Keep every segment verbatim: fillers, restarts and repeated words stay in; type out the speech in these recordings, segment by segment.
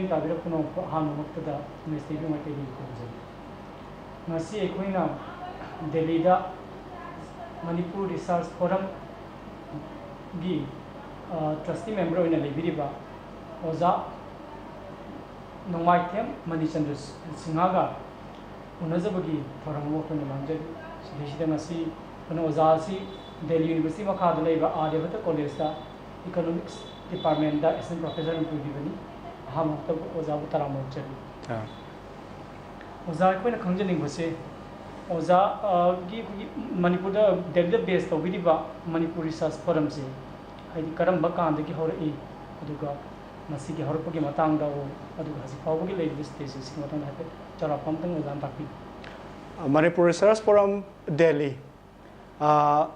ꯇꯥꯕꯤꯔꯛꯄꯅꯣ? ꯑꯍꯥꯟꯕꯃꯛꯇꯗ ꯃꯤꯁ TV ꯃꯥꯏꯀꯩꯗꯒꯤ ꯈꯨꯔꯨꯝꯖꯔꯤ꯫ ꯉꯁꯤ ꯑꯩꯈꯣꯏꯅ ꯗꯦꯜꯂꯤꯗ ꯃꯅꯤꯄꯨꯔ ꯔꯤꯁꯔꯁ ꯐꯣꯔꯝꯒꯤ ꯇ꯭ꯔꯁꯇꯤ ꯃꯦꯝꯕꯔ ꯑꯣꯏꯅ ꯂꯩꯕꯤꯔꯤꯕ ꯑꯣꯖꯥ ꯅꯣꯡꯃꯥꯏꯊꯦꯝ ꯃꯅꯤꯆꯟꯗ꯭ꯔ ꯁꯤꯡꯍꯒ ꯎꯅꯖꯕꯒꯤ ꯊꯧꯔꯝ ꯑꯃ ꯑꯩꯈꯣꯏꯅ ꯂꯥꯡꯖꯔꯤ꯫ ꯁꯤꯗꯩꯁꯤꯗ ꯉꯁꯤ ꯑꯩꯈꯣꯏꯅ ꯑꯣꯖꯥ ꯑꯁꯤ ꯗꯦꯜꯂꯤ ꯌꯨꯅꯤꯚꯔꯁꯤꯇꯤ ꯃꯈꯥꯗ ꯂꯩꯕ ꯑꯥꯔꯌꯥꯚꯠꯇ ꯀꯣꯂꯦꯖꯇ ꯏꯀꯣꯅꯣꯃꯤꯛꯁ ꯗꯤꯄꯥꯔꯠꯃꯦꯟꯗ ꯑꯦꯁꯤꯁꯇꯦꯟ ꯄ꯭ꯔꯣꯐꯦꯁꯔ ꯑꯣꯏꯅ ꯄꯨꯕꯤꯕꯅꯤ꯫ ꯑꯍꯥꯟꯕ ꯃꯛꯇꯗ ꯑꯣꯖꯥꯕꯨ ꯇꯔꯥꯝꯅ ꯑꯣꯛꯆꯔꯤ꯫ ꯑꯥ꯫ ꯑꯣꯖꯥ, ꯑꯩꯈꯣꯏꯅ ꯈꯪꯖꯅꯤꯡꯕꯁꯦ, ꯑꯣꯖꯥ, ꯑ, ꯒꯤ ꯑꯩꯈꯣꯏꯒꯤ ꯃꯅꯤꯄꯨꯔꯗ, ꯗꯦꯜꯂꯤꯗ ꯕꯦꯁ ꯇꯧꯕꯤꯔꯤꯕ ꯃꯅꯤꯄꯨꯔ ꯔꯤꯁꯔꯁ ꯐꯣꯔꯝꯁꯦ ꯍꯥꯏꯗꯤ ꯀꯔꯝꯕ ꯀꯥꯟꯗꯒꯤ ꯍꯧꯔꯛꯏ, ꯑꯗꯨꯒ ꯃꯁꯤꯒꯤ ꯍꯧꯔꯛꯄꯒꯤ ꯃꯇꯥꯡꯗ, ꯑꯗꯨꯒ ꯍꯧꯖꯤꯛ ꯐꯥꯎꯕꯒꯤ ꯂꯩꯔꯤꯕ ꯁ꯭ꯇꯦꯖ ꯑꯁꯤꯒꯤ ꯃꯇꯥꯡꯗ ꯍꯥꯏꯐꯦꯠ ꯆꯥꯎꯔꯥꯛꯄ ꯑꯃꯇꯪ ꯑꯣꯖꯥꯅ ꯇꯥꯛꯄꯤꯌꯨ꯫ ꯃꯅꯤꯄꯨꯔ ꯔꯤꯁꯔꯁ ꯐꯣꯔꯝ ꯗꯦꯜꯂꯤ, ꯑ,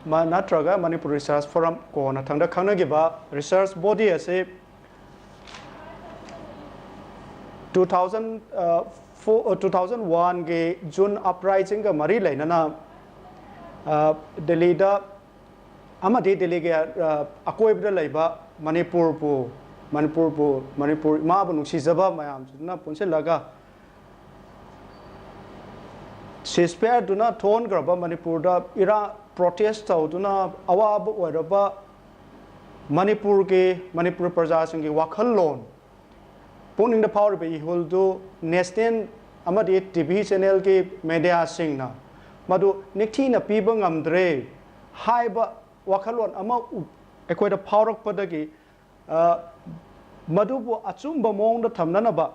ꯃ-, ꯅꯠꯇ꯭ꯔꯒ ꯃꯅꯤꯄꯨꯔ ꯔꯤꯁꯔꯁ ꯐꯣꯔꯝ, ꯀꯣꯟꯅꯊꯪꯗ ꯈꯪꯅꯈꯤꯕ ꯔꯤꯁꯔꯁ ꯕꯣꯗꯤ ꯑꯁꯤ ꯇꯨ ꯊꯥꯎꯖꯟ, ꯑ, ꯐꯣꯔ, ꯑ, ꯇꯨ ꯊꯥꯎꯖꯟ ꯋꯥꯟꯒꯤ ꯖꯨꯟ ꯑꯞꯔꯥꯏꯖꯤꯡꯒ ꯃꯔꯤ ꯂꯩꯅꯅ, ꯑ, ꯗꯦꯜꯂꯤꯗ ꯑꯃꯗꯤ ꯗꯦꯜꯂꯤꯒꯤ, ꯑ, ꯑꯀꯣꯏꯕꯗ ꯂꯩꯕ ꯃꯅꯤꯄꯨꯔꯕꯨ, ꯃꯅꯤꯄꯨꯔꯕꯨ, ꯃꯅꯤꯄꯨꯔ ꯏꯃꯥꯕꯨ ꯅꯨꯡꯁꯤꯖꯕ ꯃꯌꯥꯝꯁꯤꯅ ꯄꯨꯟꯁꯤꯜꯂꯒ ceasefire ꯗꯨꯅ ꯊꯣꯟꯈ꯭ꯔꯕ ꯃꯅꯤꯄꯨꯔꯗ ꯏꯔꯥꯡ, ꯄ꯭ꯔꯣꯇꯦꯁ ꯇꯧꯗꯨꯅ ꯑꯋꯥꯕ ꯑꯣꯏꯔꯕ ꯃꯅꯤꯄꯨꯔꯒꯤ, ꯃꯅꯤꯄꯨꯔ ꯄ꯭ꯔꯖꯥꯁꯤꯡꯒꯤ ꯋꯥꯈꯜꯂꯣꯟ ꯄꯨꯛꯅꯤꯡꯗ ꯐꯥꯎꯔꯤꯕ ꯏꯍꯨꯜꯗꯨ ꯅꯦꯁꯅꯦꯜ ꯑꯃꯗꯤ ꯇꯤ ꯚꯤ ꯆꯦꯅꯦꯜꯒꯤ ꯃꯦꯗꯤꯌꯥꯁꯤꯡꯅ ꯃꯗꯨ ꯅꯤꯡꯊꯤꯅ ꯄꯤꯕ ꯉꯝꯗ꯭ꯔꯦ ꯍꯥꯏꯕ ꯋꯥꯈꯜꯂꯣꯟ ꯑꯃ ꯎ-, ꯑꯩꯈꯣꯏꯗ ꯐꯥꯎꯔꯛꯄꯗꯒꯤ, ꯑ, ꯃꯗꯨꯕꯨ ꯑꯆꯨꯝꯕ ꯃꯑꯣꯡꯗ ꯊꯝꯅꯅꯕ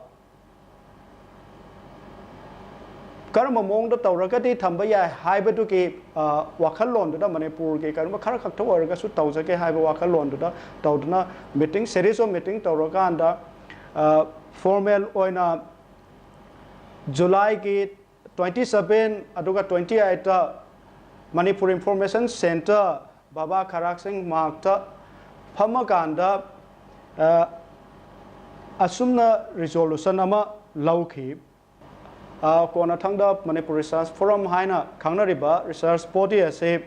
ꯀꯔꯝꯕ ꯃꯑꯣꯡꯗ ꯇꯧꯔꯒꯗꯤ ꯊꯝꯕ ꯌꯥꯏ ꯍꯥꯏꯕꯗꯨꯒꯤ, ꯑ, ꯋꯥꯈꯜꯂꯣꯟꯗꯨꯗ ꯃꯅꯤꯄꯨꯔꯒꯤ ꯀꯔꯤꯒꯨꯝꯕ ꯈꯔ ꯈꯛꯇ ꯑꯣꯏꯔꯒꯁꯨ ꯇꯧꯖꯒꯦ ꯍꯥꯏꯕ ꯋꯥꯈꯜꯂꯣꯟꯗꯨꯗ ꯇꯧꯗꯨꯅ meeting, series of meeting ꯇꯧꯔꯀꯥꯟꯗ, ꯑ, formal ꯑꯣꯏꯅ ꯖꯨꯂꯥꯏꯒꯤ twenty seven ꯑꯗꯨꯒ twenty eight Manipur information centre ꯕꯥꯕꯥ ꯈꯔꯥꯛꯁꯤꯡ ꯃꯥꯔꯛꯇ ꯐꯝꯃꯀꯥꯟꯗ, ꯑ, ꯑꯁꯨꯝꯅ resolution ꯑꯃ ꯂꯧꯈꯤ꯫ ꯑ, ꯀꯣꯟꯅꯊꯪꯗ ꯃꯅꯤꯄꯨꯔ ꯔꯤꯁꯔꯁ ꯐꯣꯔꯝ ꯍꯥꯏꯅ ꯈꯪꯅꯔꯤꯕ ꯔꯤꯁꯔꯁ ꯕꯣꯗꯤ ꯑꯁꯤ,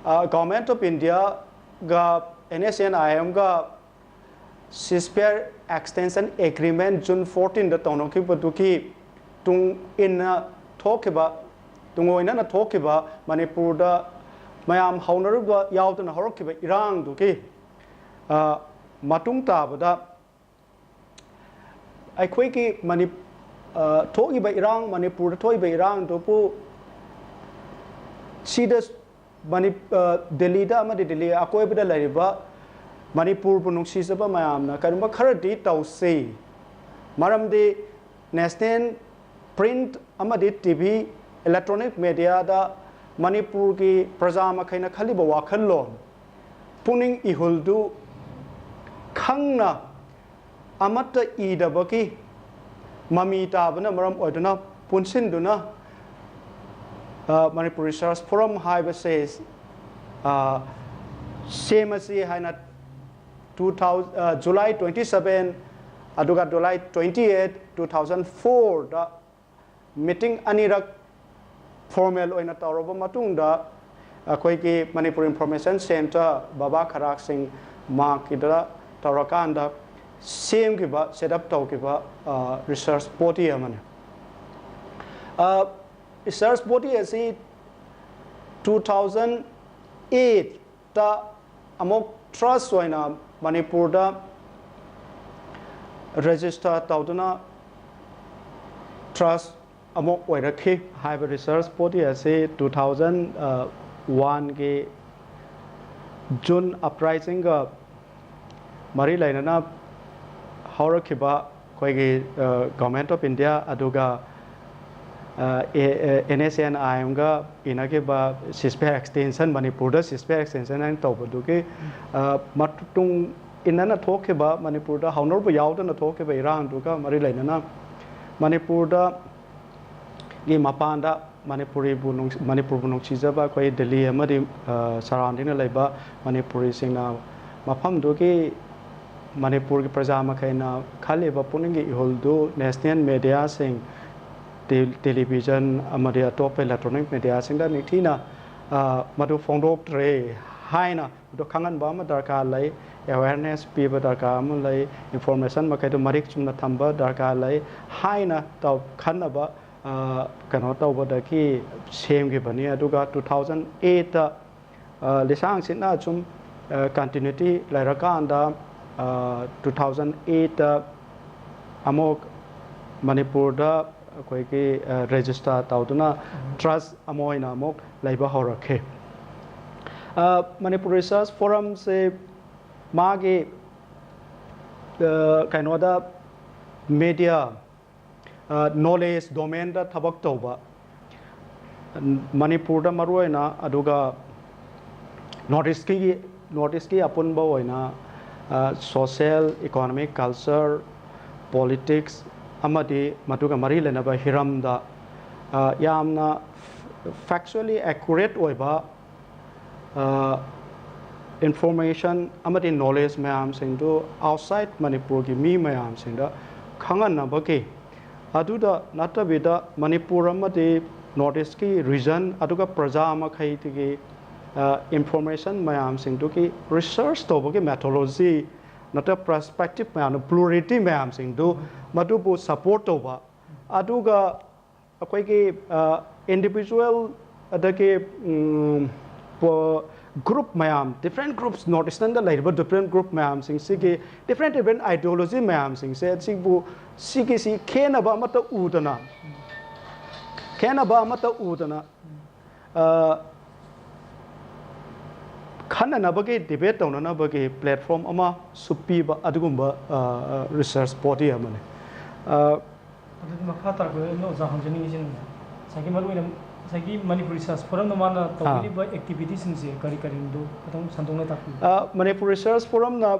ꯑ, Government of India ꯒ N S N I M ꯒ ceasefire extension agreement June fourteen ꯗ ꯇꯧꯅꯈꯤꯕꯗꯨꯒꯤ ꯇꯨꯡ ꯏꯟꯅ ꯊꯣꯛꯈꯤꯕ, ꯇꯨꯡꯑꯣꯏꯅꯅ ꯊꯣꯛꯈꯤꯕ, ꯃꯅꯤꯄꯨꯔꯗ ꯃꯌꯥꯝ ꯍꯧꯅꯔꯨꯕ ꯌꯥꯎꯗꯅ ꯍꯧꯔꯛꯈꯤꯕ ꯏꯔꯥꯡꯗꯨꯒꯤ, ꯑ, ꯃꯇꯨꯡ ꯇꯥꯕꯗ ꯑꯩꯈꯣꯏꯒꯤ ꯃꯅꯤ-, ꯑ, ꯊꯣꯛꯏꯕ ꯏꯔꯥꯡ, ꯃꯅꯤꯄꯨꯔꯗ ꯊꯣꯛꯏꯕ ꯏꯔꯥꯡꯗꯨꯕꯨ ꯁꯤꯗ ꯃꯅꯤ-, ꯑ, ꯗꯦꯜꯂꯤꯗ ꯑꯃꯗꯤ ꯗꯦꯜꯂꯤ ꯑꯀꯣꯏꯕꯗ ꯂꯩꯔꯤꯕ ꯃꯅꯤꯄꯨꯔꯕꯨ ꯅꯨꯡꯁꯤꯖꯕ ꯃꯌꯥꯝꯅ ꯀꯔꯤꯒꯨꯝꯕ ꯈꯔꯗꯤ ꯇꯧꯁꯤ꯫ ꯃꯔꯝꯗꯤ national print ꯑꯃꯗꯤ T V, electronic media ꯗ ꯃꯅꯤꯄꯨꯔꯒꯤ ꯄ꯭ꯔꯖꯥ ꯃꯈꯩꯅ ꯈꯜꯂꯤꯕ ꯋꯥꯈꯜꯂꯣꯟ, ꯄꯨꯛꯅꯤꯡ ꯏꯍꯨꯜꯗꯨ ꯈꯪꯅ ꯑꯃꯠꯇ ꯏꯗꯕꯒꯤ ꯃꯃꯤ ꯇꯥꯕꯅ ꯃꯔꯝ ꯑꯣꯏꯗꯨꯅ ꯄꯨꯟꯁꯤꯟꯗꯨꯅ, ꯑ, ꯃꯅꯤꯄꯨꯔ Research Forum ꯍꯥꯏꯕꯁꯦ, ꯑ, ꯁꯦꯝꯃꯁꯤ ꯍꯥꯏꯅ two thousand, ꯑ, July twenty seven ꯑꯗꯨꯒ July twenty eight, two thousand four ꯗ meeting ꯑꯅꯤꯔꯛ formal ꯑꯣꯏꯅ ꯇꯧꯔꯕ ꯃꯇꯨꯡꯗ, ꯑꯩꯈꯣꯏꯒꯤ ꯃꯅꯤꯄꯨꯔ Information Centre ꯕꯕꯥ ꯈꯔꯥꯛ ꯁꯤꯡ ꯃꯍꯥꯛꯀꯤꯗ ꯇꯧꯔꯀꯥꯟꯗ ꯁꯦꯝꯈꯤꯕ, set up ꯇꯧꯈꯤꯕ, ꯑ, research body ꯑꯃꯅꯤ꯫ ꯑ, research body ꯑꯁꯤ two thousand eight ꯇ ꯑꯃꯨꯛ trust ꯑꯣꯏꯅ ꯃꯅꯤꯄꯨꯔꯗ register ꯇꯧꯗꯨꯅ trust ꯑꯃꯨꯛ ꯑꯣꯏꯔꯛꯈꯤ꯫ ꯍꯥꯏꯕ research body ꯑꯁꯤ two thousand one ꯒꯤ June uprising ꯒ ꯃꯔꯤ ꯂꯩꯅꯅ ꯍꯧꯔꯛꯈꯤꯕ ꯑꯩꯈꯣꯏꯒꯤ, ꯑ, Government of India ꯑꯗꯨꯒ, ꯑ, ꯑꯦ-, ꯑꯦ-, N S C N I M ꯒ ꯏꯅꯈꯤꯕ ceasefire extension, ꯃꯅꯤꯄꯨꯔꯗ ceasefire extension ꯍꯥꯏꯅ ꯇꯧꯕꯗꯨꯒꯤ, ꯑ, ꯃꯇꯨꯡ ꯏꯟꯅꯅ ꯊꯣꯛꯈꯤꯕ, ꯃꯅꯤꯄꯨꯔꯗ ꯍꯧꯅꯔꯨꯕ ꯌꯥꯎꯗꯅ ꯊꯣꯛꯈꯤꯕ ꯏꯔꯥꯡꯗꯨꯒ ꯃꯔꯤ ꯂꯩꯅꯅ ꯃꯅꯤꯄꯨꯔꯗ ꯒꯤ ꯃꯄꯥꯟꯗ ꯃꯅꯤꯄꯨꯔꯤꯕꯨ ꯅꯨꯡꯁꯤ-, ꯃꯅꯤꯄꯨꯔꯕꯨ ꯅꯨꯡꯁꯤꯖꯕ ꯑꯩꯈꯣꯏ ꯗꯤꯜꯂꯤ ꯑꯃꯗꯤ, ꯑ, surrounding ꯗ ꯂꯩꯕ ꯃꯅꯤꯄꯨꯔꯤꯁꯤꯡꯅ ꯃꯐꯝꯗꯨꯒꯤ ꯃꯅꯤꯄꯨꯔꯒꯤ ꯄ꯭ꯔꯖꯥ ꯃꯈꯩꯅ ꯈꯜꯂꯤꯕ ꯄꯨꯛꯅꯤꯡꯒꯤ ꯏꯍꯨꯜꯗꯨ national media ꯁꯤꯡ, ꯇꯦ-, television ꯑꯃꯗꯤ ꯑꯇꯣꯞꯄ electronic media ꯁꯤꯡꯗ ꯅꯤꯡꯊꯤꯅ, ꯑ, ꯃꯗꯨ ꯐꯣꯡꯗꯣꯛꯇ꯭ꯔꯦ ꯍꯥꯏꯅ ꯑꯗꯨ ꯈꯪꯍꯟꯕ ꯑꯃ ꯗꯔꯀꯥꯔ ꯂꯩ, ꯑꯦꯋꯦꯔꯅꯦꯁ ꯄꯤꯕ ꯗꯔꯀꯥꯔ ꯑꯃ ꯂꯩ, ꯏꯟꯐꯣꯔꯃꯦꯁꯟ ꯃꯈꯩꯗꯨ ꯃꯔꯤꯛ ꯆꯨꯝꯅ ꯊꯝꯕ ꯗꯔꯀꯥꯔ ꯂꯩ ꯍꯥꯏꯅ ꯇꯧ-, ꯈꯟꯅꯕ, ꯑ, ꯀꯩꯅꯣ ꯇꯧꯕꯗꯒꯤ ꯁꯦꯝꯈꯤꯕꯅꯤ꯫ ꯑꯗꯨꯒ two thousand eight ꯇ, ꯑ, ꯂꯤꯁꯥꯡꯁꯤꯠꯅ ꯁꯨꯝ, ꯑ, ꯀꯟꯇꯤꯅ꯭ꯌꯨꯇꯤ ꯂꯩꯔꯀꯥꯟꯗ, ꯑ, two thousand eight ꯇ ꯑꯃꯨꯛ ꯃꯅꯤꯄꯨꯔꯗ ꯑꯩꯈꯣꯏꯒꯤ, ꯑ, ꯔꯦꯖꯤꯁꯇꯥꯔ ꯇꯧꯗꯨꯅ ꯇ꯭ꯔꯁ ꯑꯃ ꯑꯣꯏꯅ ꯑꯃꯨꯛ ꯂꯩꯕ ꯍꯧꯔꯛꯈꯤ꯫ ꯑ, ꯃꯅꯤꯄꯨꯔ ꯔꯤꯁꯔꯁ ꯐꯣꯔꯝꯁꯦ ꯃꯥꯒꯤ, ꯑ, ꯀꯩꯅꯣꯗ ꯃꯦꯗꯤꯌꯥ, ꯑ, ꯅꯣꯂꯦꯖ ꯗꯣꯃꯦꯟꯗ ꯊꯕꯛ ꯇꯧꯕ, ꯃꯅꯤꯄꯨꯔꯗ ꯃꯔꯨꯑꯣꯏꯅ, ꯑꯗꯨꯒ ꯅꯣꯔꯠ ꯏꯁꯀꯤ, ꯅꯣꯔꯠ ꯏꯁꯀꯤ ꯑꯄꯨꯟꯕ ꯑꯣꯏꯅ, ꯑ, ꯁꯣꯁꯤꯌꯦꯜ, ꯏꯀꯣꯅꯣꯃꯤꯛ, ꯀꯜꯆꯔ, ꯄꯣꯂꯤꯇꯤꯛꯁ ꯑꯃꯗꯤ ꯃꯗꯨꯒ ꯃꯔꯤ ꯂꯩꯅꯕ ꯍꯤꯔꯝꯗ, ꯑ, ꯌꯥꯝꯅ ꯐꯦꯛꯆꯨꯑꯦꯂꯤ ꯑꯦꯀꯨꯔꯦꯠ ꯑꯣꯏꯕ, ꯑ, ꯏꯟꯐꯣꯔꯃꯦꯁꯟ ꯑꯃꯗꯤ ꯅꯣꯂꯦꯖ ꯃꯌꯥꯝꯁꯤꯡꯗꯨ ꯑꯥꯎꯠꯁꯥꯏꯠ ꯃꯅꯤꯄꯨꯔꯒꯤ ꯃꯤ ꯃꯌꯥꯝꯁꯤꯡꯗ ꯈꯪꯍꯟꯅꯕꯒꯤ, ꯑꯗꯨꯗ ꯅꯠꯇꯕꯤꯗ ꯃꯅꯤꯄꯨꯔ ꯑꯃꯗꯤ ꯅꯣꯔꯠ ꯏꯁꯀꯤ ꯔꯤꯖꯟ, ꯑꯗꯨꯒ ꯄ꯭ꯔꯖꯥ ꯃꯈꯩꯗꯒꯤ, ꯑ, ꯏꯟꯐꯣꯔꯃꯦꯁꯟ ꯃꯌꯥꯝꯁꯤꯡꯗꯨꯒꯤ ꯔꯤꯁꯔꯁ ꯇꯧꯕꯒꯤ ꯃꯦꯊꯣꯂꯣꯖꯤ ꯅꯠꯇ꯭ꯔꯒ ꯄꯔꯁꯄꯦꯛꯇꯤꯞ ꯃꯌꯥꯝꯗꯨ, ꯄ꯭ꯂꯨꯔꯤꯇꯤ ꯃꯌꯥꯝꯁꯤꯡꯗꯨ, ꯃꯗꯨꯕꯨ ꯁꯄꯣꯔꯠ ꯇꯧꯕ, ꯑꯗꯨꯒ ꯑꯩꯈꯣꯏꯒꯤ, ꯑ, ꯏꯟꯗꯤꯕꯤꯖꯨꯋꯦꯜ ꯑꯗꯒꯤ, ꯎꯝ, ꯄꯣ-, ꯒ꯭ꯔꯨꯞ ꯃꯌꯥꯝ, ꯗꯤꯐ꯭ꯔꯦꯟ ꯒ꯭ꯔꯨꯞꯁ, ꯅꯣꯔꯠ ꯏꯁꯇꯔꯟꯗ ꯂꯩꯔꯤꯕ ꯗꯤꯐ꯭ꯔꯦꯟ ꯒ꯭ꯔꯨꯞ ꯃꯌꯥꯝꯁꯤꯡꯁꯤꯒꯤ ꯗꯤꯐ꯭ꯔꯦꯟ ꯗꯤꯐ꯭ꯔꯦꯟ ꯑꯥꯏꯗꯤꯌꯣꯂꯣꯖꯤ ꯃꯌꯥꯝꯁꯤꯡꯁꯦ, ꯁꯤꯕꯨ, ꯁꯤꯒꯤꯁꯤ ꯈꯦꯠꯅꯕ ꯑꯃꯠꯇ ꯎꯗꯅ, ꯈꯦꯠꯅꯕ ꯑꯃꯠꯇ ꯎꯗꯅ, ꯑ, ꯈꯟꯅꯅꯕꯒꯤ, ꯗꯤꯕꯦꯠ ꯇꯧꯅꯅꯕꯒꯤ ꯄ꯭ꯂꯦꯠꯐꯣꯝ ꯑꯃꯁꯨ ꯄꯤꯕ ꯑꯗꯨꯒꯨꯝꯕ, ꯑ, ꯔꯤꯁꯔꯁ ꯕꯣꯗꯤ ꯑꯃꯅꯤ꯫ ꯑ, ꯑꯗꯨꯗꯤ ꯃꯈꯥ ꯇꯥꯔꯛꯄꯗ ꯑꯩꯅ ꯑꯣꯖꯥ ꯍꯪꯖꯅꯤꯡꯉꯤꯁꯤꯅ, ꯉꯁꯥꯏꯒꯤ ꯃꯔꯨꯑꯣꯏꯅ ꯉꯁꯥꯏꯒꯤ ꯃꯅꯤꯄꯨꯔ ꯔꯤꯁꯔꯁ ꯐꯣꯔꯝꯅ ꯃꯥꯅ ꯑꯥ꯫ ꯇꯧꯕꯤꯔꯤꯕ ꯑꯦꯛꯇꯤꯚꯤꯇꯤꯁꯤꯡꯁꯦ ꯀꯔꯤ ꯀꯔꯤꯅꯣꯗꯣ ꯈꯤꯇꯪ ꯁꯟꯗꯣꯛꯅ ꯇꯥꯛꯄꯤꯌꯨ꯫ ꯑ, ꯃꯅꯤꯄꯨꯔ ꯔꯤꯁꯔꯁ ꯐꯣꯔꯝꯅ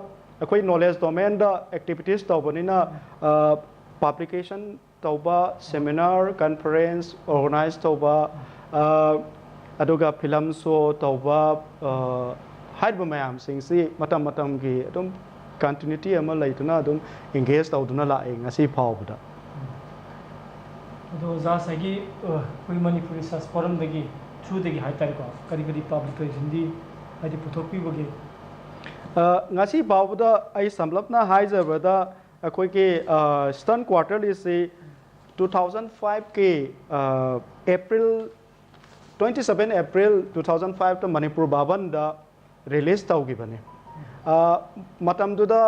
ꯑꯩꯈꯣꯏ ꯅꯣꯂꯦꯖ ꯗꯣꯃꯦꯟꯗ ꯑꯦꯛꯇꯤꯚꯤꯇꯤꯁ ꯇꯧꯕꯅꯤꯅ, ꯑ, ꯄꯕ꯭ꯂꯤꯀꯦꯁꯟ ꯇꯧꯕ, ꯁꯦꯃꯤꯅꯥꯔ, ꯀꯟꯐꯔꯦꯟꯁ ꯑꯣꯔꯒꯅꯥꯏꯖ ꯇꯧꯕ, ꯑ, ꯑꯗꯨꯒ ꯐꯤꯂꯝ ꯁꯣ ꯇꯧꯕ, ꯑ, ꯍꯥꯏꯔꯤꯕ ꯃꯌꯥꯝꯁꯤꯡꯁꯤ ꯃꯇꯝ ꯃꯇꯝꯒꯤ ꯑꯗꯨꯝ ꯀꯟꯇꯤꯅ꯭ꯌꯨꯇꯤ ꯑꯃ ꯂꯩꯗꯨꯅ ꯑꯗꯨꯝ ꯑꯦꯡꯒꯦꯖ ꯇꯧꯗꯨꯅ ꯂꯥꯛꯑꯦ ꯉꯁꯤ ꯐꯥꯎꯕꯗ꯫ ꯑꯗꯣ ꯑꯣꯖꯥ, ꯉꯁꯥꯏꯒꯤ, ꯑ, ꯑꯩꯈꯣꯏ ꯃꯅꯤꯄꯨꯔ ꯔꯤꯁꯔꯁ ꯐꯣꯔꯝꯗꯒꯤ, ꯊ꯭ꯔꯨꯗꯒꯤ ꯍꯥꯏꯇꯥꯔꯦꯀꯣ, ꯀꯔꯤ ꯀꯔꯤ ꯄꯕ꯭ꯂꯤꯀꯦꯁꯟꯗꯤ ꯍꯥꯏꯗꯤ ꯄꯨꯊꯣꯛꯄꯤꯕꯒꯦ? ꯑ, ꯉꯁꯤ ꯐꯥꯎꯕꯗ ꯑꯩ ꯁꯝꯂꯞꯅ ꯍꯥꯏꯖꯕꯗ, ꯑꯩꯈꯣꯏꯒꯤ, ꯑ, Eastern Quarterlyꯁꯤ two thousand fiveꯀꯤ, ꯑ, April, twenty seven April two thousand fiveꯇ Manipur ꯚꯥꯕꯟꯗ release ꯇꯧꯈꯤꯕꯅꯤ꯫ ꯑ, ꯃꯇꯝꯗꯨꯗ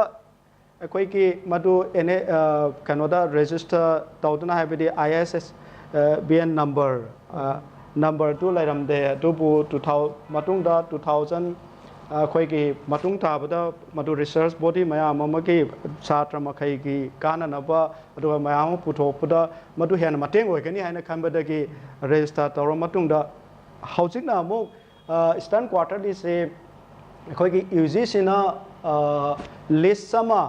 ꯑꯩꯈꯣꯏꯒꯤ ꯃꯗꯨ ꯑꯦꯟ ꯑꯦ, ꯑ, ꯀꯩꯅꯣꯗ register ꯇꯧꯗꯨꯅ, ꯍꯥꯏꯕꯗꯤ I S S B N number, ꯑ, numberꯗꯨ ꯂꯩꯔꯝꯗꯦ꯫ ꯑꯗꯨꯕꯨ two thousand, ꯃꯇꯨꯡꯗ two thousand, ꯑ, ꯑꯩꯈꯣꯏꯒꯤ ꯃꯇꯨꯡ ꯇꯥꯕꯗ ꯃꯗꯨ research body ꯃꯌꯥꯝ ꯑꯃꯒꯤ, ꯁꯥꯇ꯭ꯔ ꯃꯈꯩꯒꯤ ꯀꯥꯟꯅꯅꯕ, ꯑꯗꯨꯒ ꯃꯌꯥꯝ ꯑꯃ ꯄꯨꯊꯣꯛꯄꯗ ꯃꯗꯨ ꯍꯦꯟꯅ ꯃꯇꯦꯡ ꯑꯣꯏꯒꯅꯤ ꯍꯥꯏꯅ ꯈꯟꯕꯗꯒꯤ register ꯇꯧꯔ ꯃꯇꯨꯡꯗ, ꯍꯧꯖꯤꯛꯅ ꯑꯃꯨꯛ, ꯑ, Eastern Quarterlyꯁꯦ ꯑꯩꯈꯣꯏꯒꯤ UGCꯅ, ꯑ, list ꯑꯃ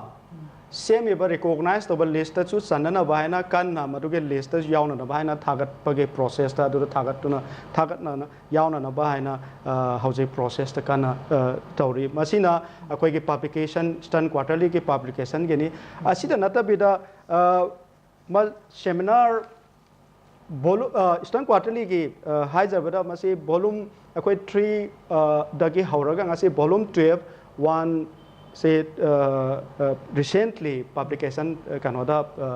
ꯁꯦꯝꯃꯤꯕ, recognize ꯇꯧꯕ listꯇꯁꯨ ꯆꯟꯅꯅꯕ ꯍꯥꯏꯅ ꯀꯟꯅ ꯃꯗꯨꯒꯤ listꯇ ꯌꯥꯎꯅꯅꯕ ꯍꯥꯏꯅ ꯊꯥꯒꯠꯄꯒꯤ processꯇ, ꯑꯗꯨꯗ ꯊꯥꯒꯠꯇꯨꯅ, ꯊꯥꯒꯠꯅꯅ ꯌꯥꯎꯅꯅꯕ ꯍꯥꯏꯅ, ꯑ, ꯍꯧꯖꯤꯛ processꯇ ꯀꯟꯅ, ꯑ, ꯇꯧꯔꯤ꯫ ꯃꯁꯤꯅ ꯑꯩꯈꯣꯏꯒꯤ publication, Eastern Quarterlyꯒꯤ publicationꯒꯤꯅꯤ꯫ ꯑꯁꯤꯗ ꯅꯠꯇꯕꯤꯗ, ꯑ, ꯃ-, seminar volume, ꯑ, Eastern Quarterlyꯒꯤ, ꯑ, ꯍꯥꯏꯖꯕꯗ, ꯃꯁꯤ volume ꯑꯩꯈꯣꯏ three, ꯑ, ꯗꯒꯤ ꯍꯧꯔꯒ ꯉꯁꯤ volume twelve, one ꯁꯦ, ꯑ, ꯑ, recently publication, ꯑ, ꯀꯩꯅꯣꯗ, ꯑ,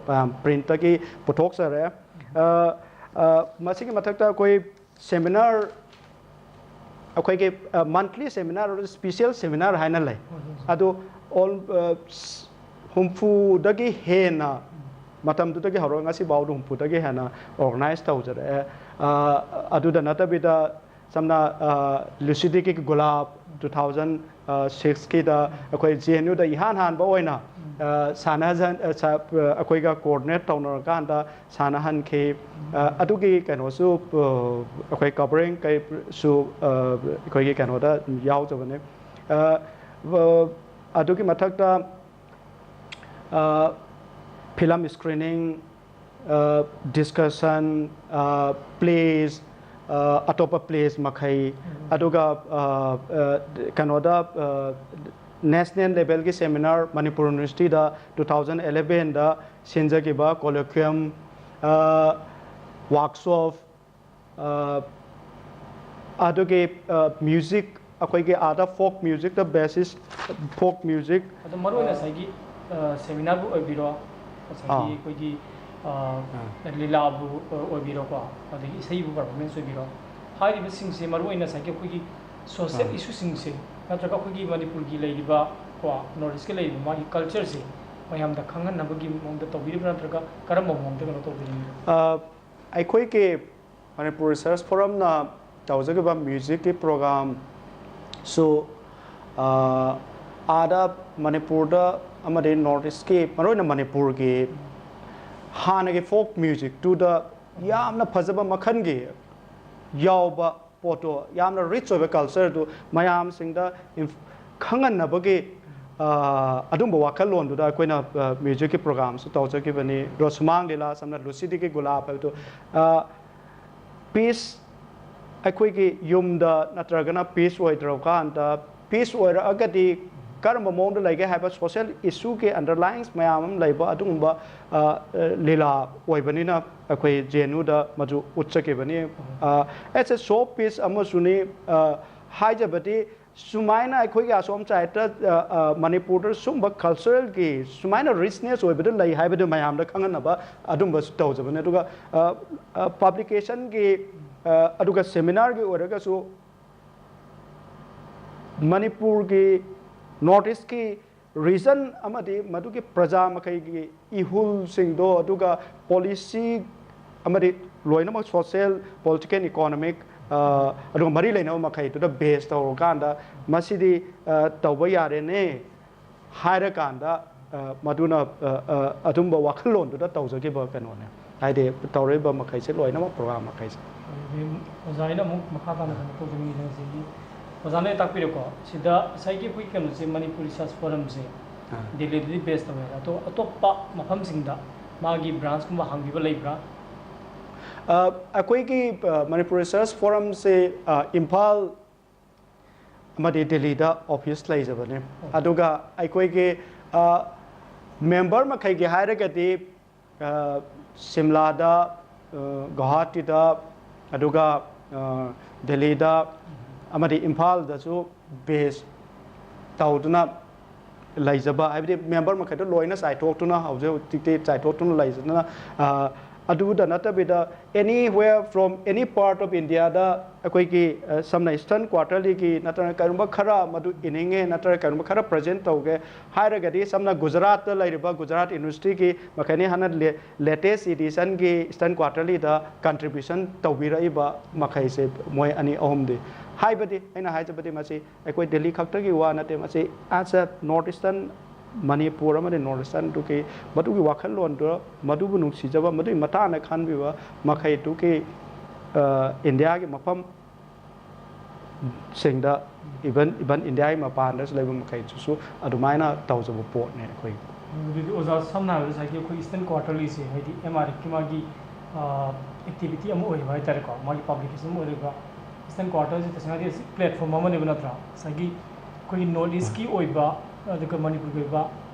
ꯑ, printꯇꯒꯤ ꯄꯨꯊꯣꯛꯆꯔꯦ꯫ ꯑ, ꯑ, ꯃꯁꯤꯒꯤ ꯃꯊꯛꯇ ꯑꯩꯈꯣꯏ seminar, ꯑꯩꯈꯣꯏꯒꯤ, ꯑ, monthly seminar, special seminar ꯍꯥꯏꯅ ꯂꯩ꯫ ꯑꯗꯨ all, ꯑ, ꯍꯨꯝꯐꯨꯗꯒꯤ ꯍꯦꯟꯅ, ꯃꯇꯝꯗꯨꯗꯒꯤ ꯍꯧꯔꯒ ꯉꯁꯤ ꯐꯥꯎꯗ ꯍꯨꯝꯐꯨꯗꯒꯤ ꯍꯦꯟꯅ organize ꯇꯧꯖꯔꯛꯑꯦ꯫ ꯑ, ꯑꯗꯨꯗ ꯅꯠꯇꯕꯤꯗ, ꯁꯝꯅ, ꯑ, Lucidity Ki Gulab two thousand sixꯀꯤꯗ ꯑꯩꯈꯣꯏ J N Uꯗ ꯏꯍꯥꯟ ꯍꯥꯟꯕ ꯑꯣꯏꯅ, ꯑ, ꯁꯥꯟꯅꯍꯟ-, ꯑ, ꯁꯥ-, ꯑ, ꯑꯩꯈꯣꯏꯒ coordinate ꯇꯧꯅꯔꯀꯥꯟꯗ ꯁꯥꯟꯅꯍꯟꯈꯤ꯫ ꯑ, ꯑꯗꯨꯒꯤ ꯀꯩꯅꯣꯁꯨ, ꯑ, ꯑꯩꯈꯣꯏ covering ꯀꯩꯁꯨ, ꯑ, ꯑꯩꯈꯣꯏꯒꯤ ꯀꯩꯅꯣꯗ ꯌꯥꯎꯖꯕꯅꯦ꯫ ꯑ, ꯑ, ꯑꯗꯨꯒꯤ ꯃꯊꯛꯇ, ꯑ, film screening, ꯑ, discussion, ꯑ, plays, ꯑ, ꯑꯇꯣꯞꯄ plays ꯃꯈꯩ, ꯑꯗꯨꯒ, ꯑ, ꯑ, ꯀꯩꯅꯣꯗ, ꯑ, national levelꯒꯤ seminar Manipur Universityꯗ two thousand elevenꯗ ꯁꯤꯟꯖꯈꯤꯕ colloquium, ꯑ, workshop, ꯑ, ꯑꯗꯨꯒꯤ, ꯑ, music ꯑꯩꯈꯣꯏꯒꯤ ꯑꯥꯗ ꯐꯣꯛ ꯃ꯭ꯌꯨꯖꯤꯛꯇ ꯕꯦꯁꯤꯁ, ꯐꯣꯛ ꯃ꯭ꯌꯨꯖꯤꯛ꯫ ꯑꯗꯣ ꯃꯔꯨ ꯑꯣꯏꯅ ꯉꯁꯥꯏꯒꯤ ꯑ, ꯁꯦꯃꯤꯅꯥꯔꯕꯨ ꯑꯣꯏꯕꯤꯔꯣ, ꯉꯁꯥꯏꯒꯤ ꯑꯥ꯫ ꯑꯩꯈꯣꯏꯒꯤ ꯑ, ꯂꯤꯂꯥꯕꯨ ꯑꯣꯏꯕꯤꯔꯣꯀꯣ, ꯑꯗꯒꯤ ꯏꯁꯩꯕꯨ ꯄꯔꯐꯣꯔꯃꯦꯟꯁ ꯑꯣꯏꯕꯤꯔꯣ, ꯍꯥꯏꯔꯤꯕꯁꯤꯡꯁꯦ ꯃꯔꯨ ꯑꯣꯏꯅ ꯉꯁꯥꯏꯒꯤ ꯑꯩꯈꯣꯏꯒꯤ ꯁꯣꯁꯤꯌꯦꯜ ꯑꯥ꯫ ꯏꯁꯨꯁꯤꯡꯁꯦ, ꯅꯠꯇ꯭ꯔꯒ ꯑꯩꯈꯣꯏꯒꯤ ꯃꯅꯤꯄꯨꯔꯒꯤ ꯂꯩꯔꯤꯕ ꯀꯣ, ꯅꯣꯔꯠ ꯏꯁꯀꯤ ꯂꯩꯔꯤꯕ ꯃꯥꯒꯤ ꯀꯜꯆꯔꯁꯦ ꯃꯌꯥꯝꯗ ꯈꯪꯍꯟꯅꯕꯒꯤ ꯃꯑꯣꯡꯗ ꯇꯧꯕꯤꯔꯤꯕ꯭ꯔꯥ, ꯅꯠꯇ꯭ꯔꯒ ꯀꯔꯝꯕ ꯃꯑꯣꯡꯗ ꯀꯩꯅꯣ ꯇꯧꯕꯤꯔꯤꯕꯅꯣ? ꯑ, ꯑꯩꯈꯣꯏꯒꯤ ꯃꯅꯤꯄꯨꯔ ꯔꯤꯁꯔꯁ ꯐꯣꯔꯝꯅ ꯇꯧꯖꯈꯤꯕ ꯃ꯭ꯌꯨꯖꯤꯛꯀꯤ ꯄ꯭ꯔꯣꯒꯥꯝꯁꯨ, ꯑ, ꯑꯥꯗ ꯃꯅꯤꯄꯨꯔꯗ ꯑꯃꯗꯤ ꯅꯣꯔꯠ ꯏꯁꯀꯤ, ꯃꯔꯨꯑꯣꯏꯅ ꯃꯅꯤꯄꯨꯔꯒꯤ ꯍꯥꯟꯅꯒꯤ ꯐꯣꯛ ꯃ꯭ꯌꯨꯖꯤꯛꯇꯨꯗ ꯌꯥꯝꯅ ꯐꯖꯕ ꯃꯈꯜꯒꯤ ꯌꯥꯎꯕ ꯄꯣꯠꯇꯣ, ꯌꯥꯝꯅ ꯔꯤꯆ ꯑꯣꯏꯕ ꯀꯜꯆꯔꯗꯨ ꯃꯌꯥꯝꯁꯤꯡꯗ ꯏꯟꯐ-, ꯈꯪꯍꯟꯅꯕꯒꯤ, ꯑ, ꯑꯗꯨꯝꯕ ꯋꯥꯈꯜꯂꯣꯟꯗꯨꯗ ꯑꯩꯈꯣꯏꯅ, ꯑ, ꯃ꯭ꯌꯨꯖꯤꯛꯀꯤ ꯄ꯭ꯔꯣꯒꯥꯝꯁꯨ ꯇꯧꯖꯈꯤꯕꯅꯤ꯫ ꯑꯗꯣ ꯁꯨꯃꯥꯡ ꯂꯤꯂꯥ ꯁꯝꯅ ꯂꯨꯁꯤꯗꯤꯒꯤ ꯒꯨꯂꯥꯞ ꯍꯥꯏꯕꯗꯨ, ꯑ, ꯄꯤꯁ ꯑꯩꯈꯣꯏꯒꯤ ꯌꯨꯝꯗ ꯅꯠꯇ꯭ꯔꯒꯅ ꯄꯤꯁ ꯑꯣꯏꯗ꯭ꯔꯀꯥꯟꯗ, ꯄꯤꯁ ꯑꯣꯏꯔꯛꯑꯒꯗꯤ ꯀꯔꯝꯕ ꯃꯑꯣꯡꯗ ꯂꯩꯒꯦ ꯍꯥꯏꯕ ꯁꯣꯁꯤꯌꯦꯜ ꯏꯁꯨꯒꯤ ꯑꯟꯗꯔꯂꯥꯏꯟꯁ ꯃꯌꯥꯝ ꯑꯃ ꯂꯩꯕ ꯑꯗꯨꯒꯨꯝꯕ, ꯑ, ꯑ, ꯂꯤꯂꯥ ꯑꯣꯏꯕꯅꯤꯅ ꯑꯩꯈꯣꯏ ꯖꯦ ꯑꯦꯟ ꯌꯨꯗ ꯃꯗꯨ ꯎꯠꯆꯈꯤꯕꯅꯤ꯫ ꯑ, ꯑꯦꯁ ꯑꯦ ꯁꯣ ꯄꯤꯁ ꯑꯃꯁꯨꯅꯤ, ꯑ, ꯍꯥꯏꯖꯕꯗꯤ ꯁꯨꯃꯥꯏꯅ ꯑꯩꯈꯣꯏꯒꯤ ꯑꯁꯣꯝ ꯁꯥꯏꯠꯇ, ꯑ, ꯑ, ꯃꯅꯤꯄꯨꯔꯗ ꯁꯨꯝꯕ ꯀꯜꯆꯔꯦꯜꯒꯤ ꯁꯨꯃꯥꯏꯅ ꯔꯤꯆꯅꯦꯁ ꯑꯣꯏꯕꯗ ꯂꯩ ꯍꯥꯏꯕꯗꯨ ꯃꯌꯥꯝꯗ ꯈꯪꯍꯟꯅꯕ ꯑꯗꯨꯝꯕꯁꯨ ꯇꯧꯖꯕꯅꯤ꯫ ꯑꯗꯨꯒ, ꯑ, ꯑ, ꯄꯕ꯭ꯂꯤꯀꯦꯁꯟꯒꯤ, ꯑ, ꯑꯗꯨꯒ ꯁꯦꯃꯤꯅꯥꯔꯒꯤ ꯑꯣꯏꯔꯒꯁꯨ ꯃꯅꯤꯄꯨꯔꯒꯤ ꯅꯣꯔꯠ ꯏꯁꯀꯤ ꯔꯤꯖꯟ ꯑꯃꯗꯤ ꯃꯗꯨꯒꯤ ꯄ꯭ꯔꯖꯥ ꯃꯈꯩꯒꯤ ꯏꯍꯨꯜꯁꯤꯡꯗꯣ, ꯑꯗꯨꯒ ꯄꯣꯂꯤꯁꯤ ꯑꯃꯗꯤ ꯂꯣꯏꯅꯃꯛ ꯁꯣꯁꯤꯌꯦꯜ, ꯄꯣꯂꯤꯇꯤꯀꯦꯜ, ꯏꯀꯣꯅꯣꯃꯤꯛ, ꯑ, ꯑꯗꯨꯒ ꯃꯔꯤ ꯂꯩꯅꯕ ꯃꯈꯩꯗꯨꯗ ꯕꯦꯁ ꯇꯧꯔꯀꯥꯟꯗ ꯃꯁꯤꯗꯤ, ꯑ, ꯇꯧꯕ ꯌꯥꯔꯦꯅꯦ ꯍꯥꯏꯔꯀꯥꯟꯗ, ꯑ, ꯃꯗꯨꯅ, ꯑ, ꯑ, ꯑꯗꯨꯝꯕ ꯋꯥꯈꯜꯂꯣꯟꯗꯨꯗ ꯇꯧꯖꯈꯤꯕ ꯀꯩꯅꯣꯅꯦ꯫ ꯍꯥꯏꯗꯤ ꯇꯧꯔꯛꯏꯕ ꯃꯈꯩꯁꯦ ꯂꯣꯏꯅꯃꯛ, ꯄ꯭ꯔꯣꯒ꯭ꯔꯥꯝ ꯃꯈꯩꯁꯦ꯫ ꯑꯗꯨꯗꯤ ꯑꯣꯖꯥ ꯑꯩꯅ ꯑꯃꯨꯛ ꯃꯈꯥ ꯇꯥꯅ ꯀꯩꯅꯣ ꯇꯧꯖꯅꯤꯡꯉꯤꯁꯦ, ꯉꯁꯤꯒꯤ ꯑꯣꯖꯥꯅ ꯇꯥꯛꯄꯤꯔꯦꯀꯣ, ꯁꯤꯗ ꯉꯁꯥꯏꯒꯤ ꯑꯩꯈꯣꯏꯒꯤ ꯀꯩꯅꯣꯁꯦ, ꯃꯅꯤꯄꯨꯔ ꯔꯤꯁꯔꯁ ꯐꯣꯔꯝꯁꯦ ꯑꯥ꯫ ꯗꯦꯜꯂꯤꯗꯗꯤ ꯕꯦꯁ ꯇꯧꯋꯦ, ꯑꯗꯣ ꯑꯇꯣꯞꯄ ꯃꯐꯝꯁꯤꯡꯗ ꯃꯥꯒꯤ ꯕ꯭ꯔꯥꯟꯁꯀꯨꯝꯕ ꯍꯥꯡꯕꯤꯕ ꯂꯩꯕ꯭ꯔꯥ? ꯑ, ꯑꯩꯈꯣꯏꯒꯤ, ꯑ, ꯃꯅꯤꯄꯨꯔ ꯔꯤꯁꯔꯁ ꯐꯣꯔꯝꯁꯦ, ꯑ, ꯏꯝꯐꯥꯜ ꯑꯃꯗꯤ ꯗꯦꯜꯂꯤꯗ ꯑꯣꯐꯤꯁ ꯂꯩꯖꯕꯅꯦ꯫ ꯑꯗꯨꯒ ꯑꯩꯈꯣꯏꯒꯤ, ꯑ, ꯃꯦꯝꯕꯔ ꯃꯈꯩꯒꯤ ꯍꯥꯏꯔꯒꯗꯤ, ꯑ, ꯁꯤꯝꯂꯥꯗ, ꯑ, ꯒꯨꯋꯥꯍꯥꯇꯤꯗ, ꯑꯗꯨꯒ, ꯑ, ꯗꯦꯜꯂꯤꯗ, ꯑꯃꯗꯤ ꯏꯝꯐꯥꯜꯗꯁꯨ ꯕꯦꯁ ꯇꯧꯗꯨꯅ ꯂꯩꯖꯕ, ꯍꯥꯏꯕꯗꯤ ꯃꯦꯝꯕꯔ ꯃꯈꯩꯗꯣ ꯂꯣꯏꯅ ꯆꯥꯏꯊꯣꯛꯇꯨꯅ, ꯍꯧꯖꯤꯛ ꯍꯧꯖꯤꯛꯇꯤ ꯆꯥꯏꯊꯣꯛꯇꯨꯅ ꯂꯩꯖꯗꯅ, ꯑ, ꯑꯗꯨꯗ ꯅꯠꯇꯕꯤꯗ anywhere from any part of Indiaꯗ ꯑꯩꯈꯣꯏꯒꯤ, ꯑ, ꯁꯝꯅ Eastern Quarterlyꯒꯤ ꯅꯠꯇ꯭ꯔꯒ ꯀꯔꯤꯒꯨꯝꯕ ꯈꯔ ꯃꯗꯨ ꯏꯅꯤꯡꯉꯦ ꯅꯠꯇ꯭ꯔꯒ ꯀꯔꯤꯒꯨꯝꯕ ꯈꯔ present ꯇꯧꯒꯦ ꯍꯥꯏꯔꯒꯗꯤ, ꯁꯝꯅ ꯒꯨꯖꯔꯥꯠꯇ ꯂꯩꯔꯤꯕ ꯒꯨꯖꯔꯥꯠ ꯌꯨꯅꯤꯚꯔꯁꯤꯇꯤꯒꯤ ꯃꯈꯩꯅꯤ ꯍꯥꯟꯅ ꯂꯦ-, latest editionꯒꯤ Eastern Quarterlyꯗ contribution ꯇꯧꯕꯤꯔꯛꯏꯕ ꯃꯈꯩꯁꯦ ꯃꯣꯏ ꯑꯅꯤ ꯑꯍꯨꯝꯗꯤ꯫ ꯍꯥꯏꯕꯗꯤ ꯑꯩꯅ ꯍꯥꯏꯖꯕꯗꯤ ꯃꯁꯤ ꯑꯩꯈꯣꯏ ꯗꯦꯜꯂꯤ ꯈꯛꯇꯒꯤ ꯋꯥ ꯅꯠꯇꯦ, ꯃꯁꯤ as a North Eastern Manipur ꯑꯃꯗꯤ North Easternꯗꯨꯒꯤ ꯃꯗꯨꯒꯤ ꯋꯥꯈꯜꯂꯣꯟꯗꯨ, ꯃꯗꯨꯕꯨ ꯅꯨꯡꯁꯤꯖꯕ, ꯃꯗꯨꯒꯤ ꯃꯇꯥꯡꯗ ꯈꯟꯕꯤꯕ ꯃꯈꯩꯗꯨꯒꯤ, ꯑ, ꯏꯟꯗꯤꯌꯥꯒꯤ ꯃꯐꯝ ꯁꯤꯡꯗ, even, even ꯏꯟꯗꯤꯌꯥꯒꯤ ꯃꯄꯥꯟꯗꯁꯨ ꯂꯩꯕ ꯃꯈꯩꯗꯨꯁꯨ ꯑꯗꯨꯃꯥꯏꯅ ꯇꯧꯖꯕ ꯄꯣꯠꯅꯦ ꯑꯩꯈꯣꯏ꯫ ꯑꯗꯨꯗꯤ ꯑꯣꯖꯥ, ꯁꯝꯅ ꯍꯥꯏꯔꯕꯗ ꯉꯁꯥꯏꯒꯤ ꯑꯩꯈꯣꯏ Eastern Quarterlyꯁꯦ, ꯍꯥꯏꯗꯤ M R Fꯀꯤ ꯃꯥꯒꯤ, ꯑ, activity ꯑꯃ ꯑꯣꯏꯔꯤꯕ ꯍꯥꯏꯇꯥꯔꯦꯀꯣ, ꯃꯥꯒꯤ publication ꯑꯃ ꯑꯣꯏꯔꯤꯕ Eastern Quarterlyꯁꯦ ꯇꯁꯦꯡꯅꯗꯤ ꯑꯁꯤ platform ꯑꯃꯅꯦꯕ, ꯅꯠꯇ꯭ꯔꯥ? ꯉꯁꯥꯏꯒꯤ ꯑꯩꯈꯣꯏꯒꯤ North Eastꯀꯤ ꯑꯣꯏꯕ, ꯑꯗꯨꯒ ꯃꯅꯤꯄꯨꯔꯒꯤ ꯑꯣꯏꯕ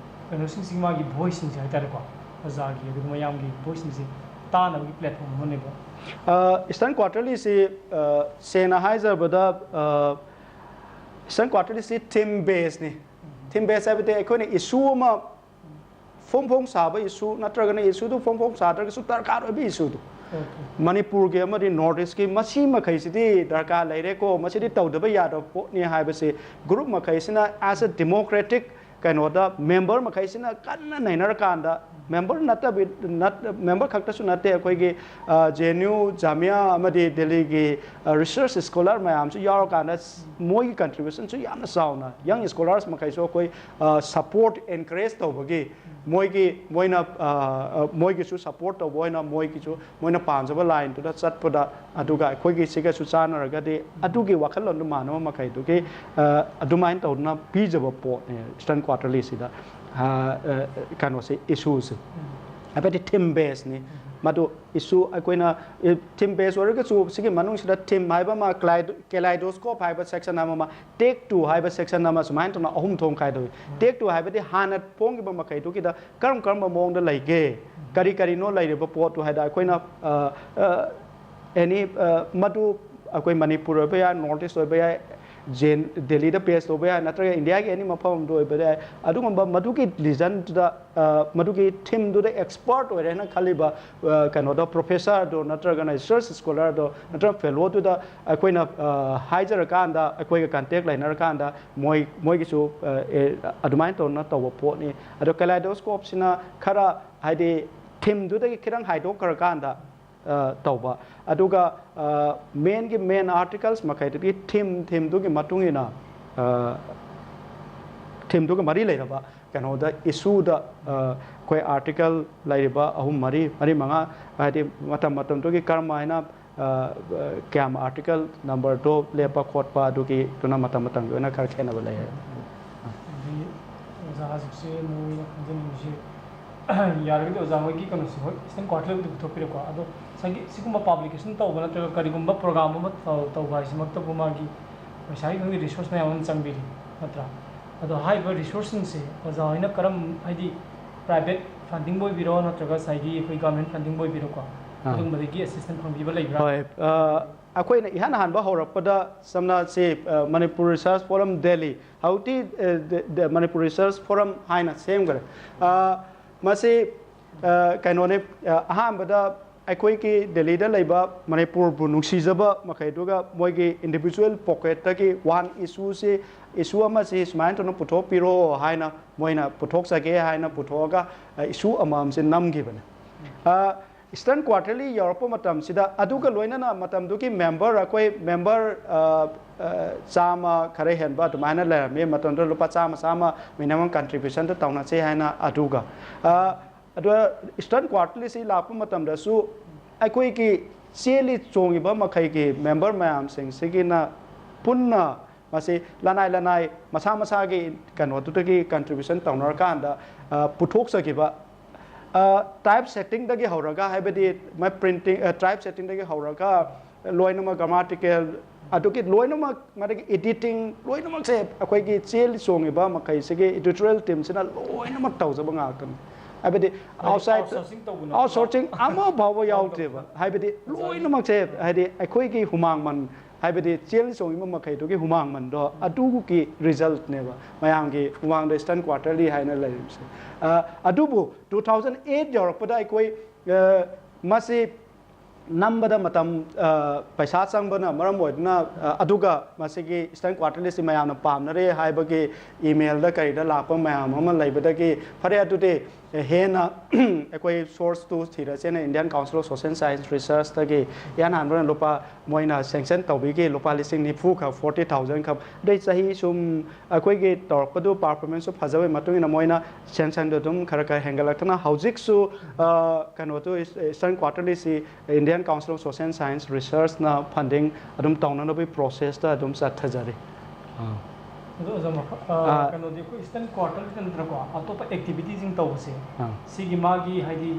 ꯀꯩꯅꯣꯁꯤꯡꯁꯤ, ꯃꯥꯒꯤ voiceꯁꯤꯡꯁꯦ ꯍꯥꯏꯇꯥꯔꯦꯀꯣ, ꯑꯣꯖꯥꯒꯤ ꯑꯗꯨꯒ ꯃꯌꯥꯝꯒꯤ voiceꯁꯤꯡꯁꯦ ꯇꯥꯅꯕꯒꯤ platform ꯑꯃꯅꯦꯕ꯫ ꯑ, Eastern Quarterlyꯁꯤ, ꯑ, ꯁꯦꯡꯅ ꯍꯥꯏꯖꯔꯕꯗ, ꯑ, Eastern Quarterlyꯁꯤ theme basedꯅꯤ꯫ Theme based ꯍꯥꯏꯕꯗꯤ ꯑꯩꯈꯣꯏꯅ issue ꯑꯃ ꯐꯣꯡ ꯐꯣꯡ ꯁꯥꯕ issue ꯅꯠꯇ꯭ꯔꯒꯅ issueꯗꯨ ꯐꯣꯡ ꯐꯣꯡ ꯁꯥꯗ꯭ꯔꯒꯁꯨ ꯗꯔꯀꯥꯔ ꯑꯣꯏꯕ issueꯗꯨ, Okay. ꯃꯅꯤꯄꯨꯔꯒꯤ ꯑꯃꯗꯤ North Eastꯀꯤ ꯃꯁꯤ ꯃꯈꯩꯁꯤꯗꯤ ꯗꯔꯀꯥꯔ ꯂꯩꯔꯦꯀꯣ, ꯃꯁꯤꯗꯤ ꯇꯧꯗꯕ ꯌꯥꯗꯕ ꯄꯣꯠꯅꯤ ꯍꯥꯏꯕꯁꯤ group ꯃꯈꯩꯁꯤꯅ as a democratic ꯀꯩꯅꯣꯗ member ꯃꯈꯩꯁꯤꯅ ꯀꯟꯅ ꯅꯩꯅꯔꯀꯥꯟꯗ, member ꯅꯠꯇꯕꯤ, ꯅꯠ-, member ꯈꯛꯇꯁꯨ ꯅꯠꯇꯦ, ꯑꯩꯈꯣꯏꯒꯤ, ꯑ, J N U, ꯖꯥꯃꯤꯌꯥ ꯑꯃꯗꯤ ꯗꯦꯜꯂꯤꯒꯤ, ꯑ, research scholar ꯃꯌꯥꯝꯁꯨ ꯌꯥꯎꯔꯀꯥꯟꯗ ꯃꯣꯏꯒꯤ contributionꯁꯨ ꯌꯥꯝꯅ ꯆꯥꯎꯅ, young scholars ꯃꯈꯩꯁꯨ ꯑꯩꯈꯣꯏ, ꯑ, support, encourage ꯇꯧꯕꯒꯤ ꯃꯣꯏꯒꯤ, ꯃꯣꯏꯅ, ꯑ, ꯑ, ꯃꯣꯏꯒꯤꯁꯨ support ꯇꯧꯕ ꯑꯣꯏꯅ ꯃꯣꯏꯒꯤꯁꯨ, ꯃꯣꯏꯅ ꯄꯥꯝꯖꯕ lineꯗꯨꯗ ꯆꯠꯄꯗ, ꯑꯗꯨꯒ ꯑꯩꯈꯣꯏꯒꯤ ꯁꯤꯒꯁꯨ ꯆꯥꯟꯅꯔꯒꯗꯤ ꯑꯗꯨꯒꯤ ꯋꯥꯈꯜꯂꯣꯟꯗꯨ ꯃꯥꯟꯅꯕ ꯃꯈꯩꯗꯨꯒꯤ, ꯑ, ꯑꯗꯨꯃꯥꯏꯅ ꯇꯧꯗꯅ ꯄꯤꯖꯕ ꯄꯣꯠꯅꯦ Eastern Quarterlyꯁꯤꯗ, ꯑ, ꯑ, ꯀꯩꯅꯣꯁꯦ, issueꯁꯦ꯫ ꯍꯥꯏꯕꯗꯤ theme basedꯅꯤ꯫ ꯃꯗꯨ issue ꯑꯩꯈꯣꯏꯅ, ꯑꯦ, theme base ꯑꯣꯏꯔꯒꯁꯨ ꯁꯤꯒꯤ ꯃꯅꯨꯡꯁꯤꯗ theme ꯍꯥꯏꯕ ꯑꯃ, ꯀ꯭ꯂꯥꯏꯗꯣ-, kaleidoscope ꯍꯥꯏꯕ section ꯑꯃ ꯑꯃ, take two ꯍꯥꯏꯕ section ꯑꯃ, ꯁꯨꯃꯥꯏꯅ ꯇꯧꯅ ꯑꯍꯨꯝ ꯊꯣꯛꯅ ꯈꯥꯏꯗꯣꯛꯏ꯫ Take two ꯍꯥꯏꯕꯗꯤ ꯍꯥꯟꯅ ꯐꯣꯡꯈꯤꯕ ꯃꯈꯩꯗꯨꯒꯤꯗ ꯀꯔꯝ ꯀꯔꯝꯕ ꯃꯑꯣꯡꯗ ꯂꯩꯒꯦ, ꯀꯔꯤ ꯀꯔꯤꯅꯣ ꯂꯩꯔꯤꯕ ꯄꯣꯠꯇꯨ ꯍꯥꯏꯗ ꯑꯩꯈꯣꯏꯅ, ꯑ, ꯑ, any, ꯑ, ꯃꯗꯨ ꯑꯩꯈꯣꯏ ꯃꯅꯤꯄꯨꯔ ꯑꯣꯏꯕ ꯌꯥꯏ, ꯅꯣꯔꯠ ꯏꯁ ꯑꯣꯏꯕ ꯌꯥꯏ, ꯖꯦꯟ ꯗꯦꯜꯂꯤꯗ ꯕꯦꯁ ꯇꯧꯕ ꯌꯥꯏ, ꯅꯠꯇ꯭ꯔꯒ ꯏꯟꯗꯤꯌꯥꯒꯤ ꯑꯦꯅꯤ ꯃꯐꯝ ꯑꯃꯗ ꯑꯣꯏꯕ ꯌꯥꯏ꯫ ꯑꯗꯨꯒꯨꯝꯕ ꯃꯗꯨꯒꯤ ꯔꯤꯖꯟꯗꯨꯗ, ꯃꯗꯨꯒꯤ ꯊꯤꯝꯗꯨꯗ ꯑꯦꯛꯁꯄꯔꯠ ꯑꯣꯏꯔꯦꯅ ꯈꯜꯂꯤꯕ ꯀꯩꯅꯣꯗꯣ, ꯄ꯭ꯔꯣꯐꯦꯁꯔꯗꯣ ꯅꯠꯇ꯭ꯔꯒꯅ ꯔꯤꯁꯔꯁ ꯁ꯭ꯀꯣꯂꯔꯗꯣ ꯅꯠꯇ꯭ꯔꯒ ꯐꯦꯂꯣꯗꯨꯗ ꯑꯩꯈꯣꯏꯅ ꯍꯥꯏꯖꯔꯀꯥꯟꯗ, ꯑꯩꯈꯣꯏꯒ ꯀꯟꯇꯦꯛ ꯂꯩꯅꯔꯀꯥꯟꯗ ꯃꯣꯏ, ꯃꯣꯏꯒꯤꯁꯨ ꯑꯗꯨꯃꯥꯏꯅ ꯇꯧꯅ ꯇꯧꯕ ꯄꯣꯠꯅꯤ꯫ ꯑꯗꯣ ꯀꯦꯂꯥꯏꯗꯣꯁꯀꯣꯞꯁꯤꯅ ꯈꯔ, ꯍꯥꯏꯗꯤ, ꯊꯤꯝꯗꯨꯗꯒꯤ ꯈꯤꯇꯪ ꯍꯥꯏꯗꯣꯛꯈ꯭ꯔꯀꯥꯟꯗ ꯇꯧꯕ꯫ ꯑꯗꯨꯒ ꯃꯦꯟꯒꯤ ꯃꯦꯟ ꯑꯥꯔꯇꯤꯀꯜꯁ ꯃꯈꯩꯗꯨꯒꯤ ꯊꯤꯝ, ꯊꯤꯝꯗꯨꯒꯤ ꯃꯇꯨꯡ ꯏꯟꯅ, ꯊꯤꯝꯗꯨꯒ ꯃꯔꯤ ꯂꯩꯅꯕ ꯀꯩꯅꯣꯗ, ꯏꯁꯨꯗ ꯑꯩꯈꯣꯏ ꯑꯥꯔꯇꯤꯀꯜ ꯂꯩꯔꯤꯕ ꯑꯍꯨꯝ, ꯃꯔꯤ, ꯃꯔꯤ, ꯃꯉꯥ, ꯍꯥꯏꯗꯤ ꯃꯇꯝ ꯃꯇꯝꯗꯨꯒꯤ ꯀꯔꯝ ꯍꯥꯏꯅ ꯀꯌꯥꯝ ꯑꯥꯔꯇꯤꯀꯜ ꯅꯝꯕꯔꯗꯣ ꯂꯦꯞꯄ ꯈꯣꯠꯄ, ꯑꯗꯨꯒꯤ ꯑꯗꯨꯅ ꯃꯇꯝ ꯃꯇꯝꯒꯤ ꯑꯣꯏꯅ ꯈꯔ ꯈꯦꯠꯅꯕ ꯂꯩ꯫ ꯑꯗꯒꯤ ꯑꯣꯖꯥ ꯍꯧꯖꯤꯛꯁꯦ ꯃꯔꯨ ꯑꯣꯏꯅ ꯈꯪꯖꯅꯤꯡꯕꯁꯤ, ꯌꯥꯔꯒꯗꯤ ꯑꯣꯖꯥ ꯍꯣꯏꯒꯤ ꯀꯩꯅꯣꯁꯦ, ꯍꯣꯏ, ꯏꯁꯇꯔꯟ ꯀ꯭ꯋꯥꯔꯇꯔꯕꯨꯗꯤ ꯄꯨꯊꯣꯛꯄꯤꯔꯦꯀꯣ, ꯑꯗꯣ ꯉꯁꯥꯏꯒꯤ ꯁꯤꯒꯨꯝꯕ ꯄꯥꯕ꯭ꯂꯤꯀꯦꯁꯟ ꯇꯧꯕ ꯅꯠꯇ꯭ꯔꯒ ꯀꯔꯤꯒꯨꯝꯕ ꯄ꯭ꯔꯣꯒ꯭ꯔꯥꯝ ꯑꯃ ꯇꯧ- ꯇꯧꯕ ꯍꯥꯏꯁꯤꯃꯛꯇꯕꯨ ꯃꯥꯒꯤ ꯄꯩꯁꯥꯒꯤ ꯈꯪꯗꯦ, ꯔꯤꯁꯣꯔꯁ ꯃꯌꯥꯝ ꯑꯃ ꯆꯪꯕꯤꯔꯤ, ꯅꯠꯇ꯭ꯔꯥ? ꯑꯗꯣ ꯍꯥꯏꯔꯤꯕ ꯔꯤꯁꯣꯔꯁꯁꯤꯡꯁꯦ ꯑꯣꯖꯥ ꯍꯣꯏꯅ ꯀꯔꯝ, ꯍꯥꯏꯗꯤ ꯄ꯭ꯔꯥꯏꯚꯦꯠ ꯐꯟꯗꯤꯡꯕꯨ ꯑꯣꯏꯕꯤꯔꯣ, ꯅꯠꯇ꯭ꯔꯒ ꯉꯁꯥꯏꯒꯤ ꯑꯩꯈꯣꯏ ꯒꯚꯔꯟꯃꯦꯟꯠ ꯐꯟꯗꯤꯡꯕꯨ ꯑꯣꯏꯕꯤꯔꯣꯀꯣ, ꯑꯗꯨꯒꯨꯝꯕꯗꯒꯤ ꯑꯦꯁꯤꯁꯇꯦꯟꯁ ꯐꯪꯕꯤꯕ ꯂꯩꯕ꯭ꯔꯥ? ꯍꯣꯏ, ꯑ, ꯑꯩꯈꯣꯏꯅ ꯏꯍꯥꯟ ꯍꯥꯟꯕ ꯍꯧꯔꯛꯄꯗ, ꯁꯝꯅ ꯁꯤ, ꯑ, ꯃꯅꯤꯄꯨꯔ ꯔꯤꯁꯔꯁ ꯐꯣꯔꯝ ꯗꯦꯜꯂꯤ, ꯍꯧꯖꯤꯛꯇꯤ, ꯑ, ꯗ- ꯗ- ꯃꯅꯤꯄꯨꯔ ꯔꯤꯁꯔꯁ ꯐꯣꯔꯝ ꯍꯥꯏꯅ ꯁꯦꯝꯈ꯭ꯔꯦ꯫ ꯑ, ꯃꯁꯤ, ꯑ, ꯀꯩꯅꯣꯅꯦ, ꯑ, ꯑꯍꯥꯟꯕꯗ ꯑꯩꯈꯣꯏꯒꯤ ꯗꯦꯜꯂꯤꯗ ꯂꯩꯕ ꯃꯅꯤꯄꯨꯔꯕꯨ ꯅꯨꯡꯁꯤꯖꯕ ꯃꯈꯩꯗꯨꯒ ꯃꯣꯏꯒꯤ ꯏꯟꯗꯤꯕꯤꯖꯨꯋꯦꯜ ꯄꯣꯀꯦꯠꯇꯒꯤ ꯋꯥꯟ ꯏꯁꯨꯁꯤ, ꯏꯁꯨ ꯑꯃꯁꯤ ꯁꯨꯃꯥꯏꯅ ꯇꯧꯅ ꯄꯨꯊꯣꯛꯄꯤꯔꯣ ꯍꯥꯏꯅ ꯃꯣꯏꯅ ꯄꯨꯊꯣꯛꯆꯒꯦ ꯍꯥꯏꯅ ꯄꯨꯊꯣꯛꯑꯒ, ꯑ, ꯏꯁꯨ ꯑꯃꯃꯝꯁꯤ ꯅꯝꯈꯤꯕꯅꯦ꯫ ꯑ, ꯏꯁꯇꯔꯟ ꯀ꯭ꯋꯥꯔꯇꯔꯂꯤ ꯌꯧꯔꯛꯄ ꯃꯇꯝꯁꯤꯗ, ꯑꯗꯨꯒ ꯂꯣꯏꯅꯅ ꯃꯇꯝꯗꯨꯒꯤ ꯃꯦꯝꯕꯔ, ꯑꯩꯈꯣꯏ ꯃꯦꯝꯕꯔ, ꯑ, ꯑ, ꯆꯥꯝꯃ ꯈꯔ ꯍꯦꯟꯕ ꯑꯗꯨꯃꯥꯏꯅ ꯂꯩꯔꯝꯃꯤ꯫ ꯃꯇꯝꯗꯨꯗ ꯂꯨꯄꯥ ꯆꯥꯝꯃ ꯆꯥꯝꯃ ꯃꯤꯅꯤꯃꯝ ꯀꯟꯇ꯭ꯔꯤꯕ꯭ꯌꯨꯁꯟꯗ ꯇꯧꯅꯁꯦ ꯍꯥꯏꯅ ꯑꯗꯨꯒ, ꯑ, ꯑꯗꯨꯒ ꯏꯁꯇꯔꯟ ꯀ꯭ꯋꯥꯔꯇꯔꯂꯤꯁꯤ ꯂꯥꯛꯄ ꯃꯇꯝꯗꯁꯨ ꯑꯩꯈꯣꯏꯒꯤ ꯆꯦꯜꯂꯤ ꯆꯣꯡꯉꯤꯕ ꯃꯈꯩꯒꯤ ꯃꯦꯝꯕꯔ ꯃꯌꯥꯝꯁꯤꯡꯁꯤꯒꯤꯅ ꯄꯨꯟꯅ ꯃꯁꯤ ꯂꯅꯥꯏ ꯂꯅꯥꯏ ꯃꯁꯥ ꯃꯁꯥꯒꯤ ꯀꯩꯅꯣꯗꯨꯗꯒꯤ ꯀꯟꯇ꯭ꯔꯤꯕ꯭ꯌꯨꯁꯟ ꯇꯧꯅꯔꯀꯥꯟꯗ, ꯑ, ꯄꯨꯊꯣꯛꯆꯈꯤꯕ, ꯑ, ꯇꯥꯏꯞ ꯁꯦꯠꯇꯤꯡꯗꯒꯤ ꯍꯧꯔꯒ, ꯍꯥꯏꯕꯗꯤ ꯃꯥꯏ ꯄ꯭ꯔꯤꯟꯇꯤꯡ, ꯑ, ꯇꯥꯏꯞ ꯁꯦꯠꯇꯤꯡꯗꯒꯤ ꯍꯧꯔꯒ ꯂꯣꯏꯅꯃꯛ ꯒ꯭ꯔꯥꯃꯥꯇꯤꯀꯦꯜ, ꯑꯗꯨꯒꯤ ꯂꯣꯏꯅꯃꯛ, ꯃꯗꯒꯤ ꯏꯗꯤꯇꯤꯡ, ꯂꯣꯏꯅꯃꯛꯁꯦ ꯑꯩꯈꯣꯏꯒꯤ ꯆꯦꯜꯂꯤ ꯆꯣꯡꯉꯤꯕ ꯃꯈꯩꯁꯤꯒꯤ ꯏꯗꯤꯇꯣꯔꯤꯌꯦꯜ ꯇꯤꯝꯁꯤꯅ ꯂꯣꯏꯅꯃꯛ ꯇꯧꯖꯕ ꯉꯥꯛꯇꯅꯤ꯫ ꯍꯥꯏꯕꯗꯤ ꯑꯥꯎꯠꯁꯥꯏꯠ ꯑꯥꯎꯠꯁꯣꯔꯁꯤꯡ ꯑꯃ ꯐꯥꯎꯕ ꯌꯥꯎꯗ꯭ꯔꯦꯕ꯫ ꯍꯥꯏꯕꯗꯤ ꯂꯣꯏꯅꯃꯛꯁꯦ, ꯍꯥꯏꯗꯤ ꯑꯩꯈꯣꯏꯒꯤ ꯍꯨꯃꯥꯡꯃꯟ, ꯍꯥꯏꯕꯗꯤ ꯆꯦꯜ ꯆꯣꯡꯉꯤꯕ ꯃꯈꯩꯗꯨꯒꯤ ꯍꯨꯃꯥꯡꯃꯟꯗꯣ ꯑꯗꯨꯒꯤ ꯔꯤꯖꯜꯠꯅꯦꯕ ꯃꯌꯥꯝꯒꯤ ꯃꯃꯥꯡꯗ ꯏꯁꯇꯔꯟ ꯀ꯭ꯋꯥꯇꯔꯂꯤ ꯍꯥꯏꯅ ꯂꯩꯔꯤꯕꯁꯦ꯫ ꯑ, ꯑꯗꯨꯕꯨ ꯇꯨ ꯊꯥꯎꯖꯟ ꯑꯩꯠ ꯌꯧꯔꯛꯄꯗ ꯑꯩꯈꯣꯏ, ꯑ, ꯃꯁꯤ ꯅꯝꯕꯗ ꯃꯇꯝ, ꯑ, ꯄꯩꯁꯥ ꯆꯪꯕꯅ ꯃꯔꯝ ꯑꯣꯏꯗꯨꯅ, ꯑ, ꯑꯗꯨꯒ ꯃꯁꯤꯒꯤ ꯏꯁꯇꯔꯟ ꯀ꯭ꯋꯥꯇꯔꯂꯤꯁꯤ ꯃꯌꯥꯝꯅ ꯄꯥꯝꯅꯔꯦ ꯍꯥꯏꯕꯒꯤ ꯏꯃꯦꯜꯗ ꯀꯔꯤꯗ ꯂꯥꯛꯄ ꯃꯌꯥꯝ ꯑꯃ ꯂꯩꯕꯗꯒꯤ ꯐꯔꯦ, ꯑꯗꯨꯗꯤ ꯍꯦꯟꯅ ꯑꯩꯈꯣꯏ ꯁꯣꯔꯁꯇꯨ ꯊꯤꯔꯁꯦꯅ Indian Council of Social Science Researchꯇꯒꯤ ꯏꯍꯥꯟ ꯍꯥꯟꯕ ꯑꯣꯏꯅ ꯂꯨꯄꯥ, ꯃꯣꯏꯅ ꯁꯦꯡꯁꯟ ꯇꯧꯕꯤꯈꯤ ꯂꯨꯄꯥ ꯂꯤꯁꯤꯡ ꯅꯤꯐꯨ ꯈꯛ, ꯐꯣꯔꯇꯤ ꯊꯥꯎꯖꯟ ꯈꯛ꯫ ꯑꯗꯩ ꯆꯍꯤ ꯁꯨꯝ ꯑꯩꯈꯣꯏꯒꯤ ꯇꯧꯔꯛꯄꯗꯨ ꯄꯔꯐꯣꯔꯃꯦꯟꯁꯁꯨ ꯐꯖꯕꯒꯤ ꯃꯇꯨꯡ ꯏꯟꯅ ꯃꯣꯏꯅ ꯁꯦꯡꯁꯟꯗꯨ ꯑꯗꯨꯝ ꯈꯔ ꯈꯔ ꯍꯦꯟꯒꯠꯂꯛꯇꯅ ꯍꯧꯖꯤꯛꯁꯨ, ꯑ, ꯀꯩꯅꯣꯗꯨ ꯏꯁ-, ꯏꯁꯇꯔꯟ ꯀ꯭ꯋꯥꯇꯔꯂꯤꯁꯤ Indian Council of Social Science Researchꯅ ꯐꯟꯗꯤꯡ ꯑꯗꯨꯝ ꯇꯧꯅꯅꯕꯒꯤ ꯄ꯭ꯔꯣꯁꯦꯁꯇ ꯑꯗꯨꯝ ꯆꯠꯊꯖꯔꯤ꯫ ꯑꯥ꯫ ꯑꯗꯣ ꯑꯣꯖꯥ, ꯃꯈ-, ꯑ, ꯑꯥ꯫ ꯀꯩꯅꯣꯗꯤ ꯑꯩꯈꯣꯏ ꯏꯁꯇꯔꯟ ꯀ꯭ꯋꯥꯇꯔꯂꯤꯗ ꯅꯠꯇꯅꯀꯣ, ꯑꯇꯣꯞꯄ ꯑꯦꯛꯇꯤꯚꯤꯇꯤꯁꯤꯡ ꯇꯧꯕꯁꯦ, ꯑꯥ꯫ ꯁꯤꯒꯤ ꯃꯥꯒꯤ ꯍꯥꯏꯗꯤ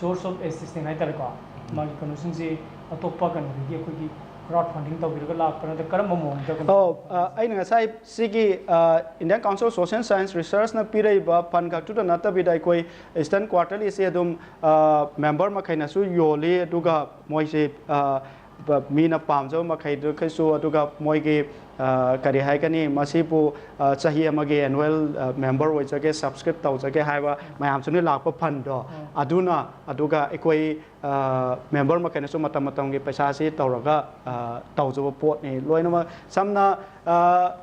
source of assistance ꯍꯥꯏꯇꯥꯔꯦꯀꯣ, ꯎꯝ꯫ ꯃꯥꯒꯤ ꯀꯩꯅꯣꯁꯤꯡꯁꯦ ꯑꯇꯣꯞꯄ ꯀꯩꯅꯣꯗꯒꯤ ꯑꯩꯈꯣꯏꯒꯤ crowd funding ꯇꯧꯕꯤꯔꯒ ꯂꯥꯛꯄ ꯅꯠꯇ꯭ꯔꯒ ꯀꯔꯝꯕ ꯃꯑꯣꯡꯗ ꯀꯩꯅꯣ ꯑꯣ, ꯑ, ꯑꯩꯅ ꯉꯁꯥꯏ ꯁꯤꯒꯤ, ꯑ, Indian Council of Social Science Researchꯅ ꯄꯤꯔꯛꯏꯕ ꯐꯟ ꯈꯛꯇꯨꯗ ꯅꯠꯇꯕꯤꯗ ꯑꯩꯈꯣꯏ ꯏꯁꯇꯔꯟ ꯀ꯭ꯋꯥꯇꯔꯂꯤꯁꯦ ꯑꯗꯨꯝ, ꯑ, ꯃꯦꯝꯕꯔ ꯃꯈꯩꯅꯁꯨ ꯌꯣꯜꯂꯤ, ꯑꯗꯨꯒ ꯃꯣꯏꯁꯦ, ꯑ, ꯕ-, ꯃꯤꯅ ꯄꯥꯝꯖꯕ ꯃꯈꯩꯗꯨꯒꯤꯁꯨ, ꯑꯗꯨꯒ ꯃꯣꯏꯒꯤ, ꯑ, ꯀꯔꯤ ꯍꯥꯏꯒꯅꯤ, ꯃꯁꯤꯕꯨ, ꯑ, ꯆꯍꯤ ꯑꯃꯒꯤ annual, ꯑ, member ꯑꯣꯏꯖꯒꯦ, subscribe ꯇꯧꯖꯒꯦ ꯍꯥꯏꯕ ꯃꯌꯥꯝꯁꯨꯅꯤ ꯂꯥꯛꯄ ꯐꯟꯗꯣ꯫ ꯎꯝ꯫ ꯑꯗꯨꯅ, ꯑꯗꯨꯒ ꯑꯩꯈꯣꯏ, ꯑ, ꯃꯦꯝꯕꯔ ꯃꯈꯩꯅꯁꯨ ꯃꯇꯝ ꯃꯇꯝꯒꯤ ꯄꯩꯁꯥꯁꯤ ꯇꯧꯔꯒ, ꯑ, ꯇꯧꯖꯕ ꯄꯣꯠꯅꯤ꯫ ꯂꯣꯏꯅꯃꯛ ꯁꯝꯅ, ꯑ,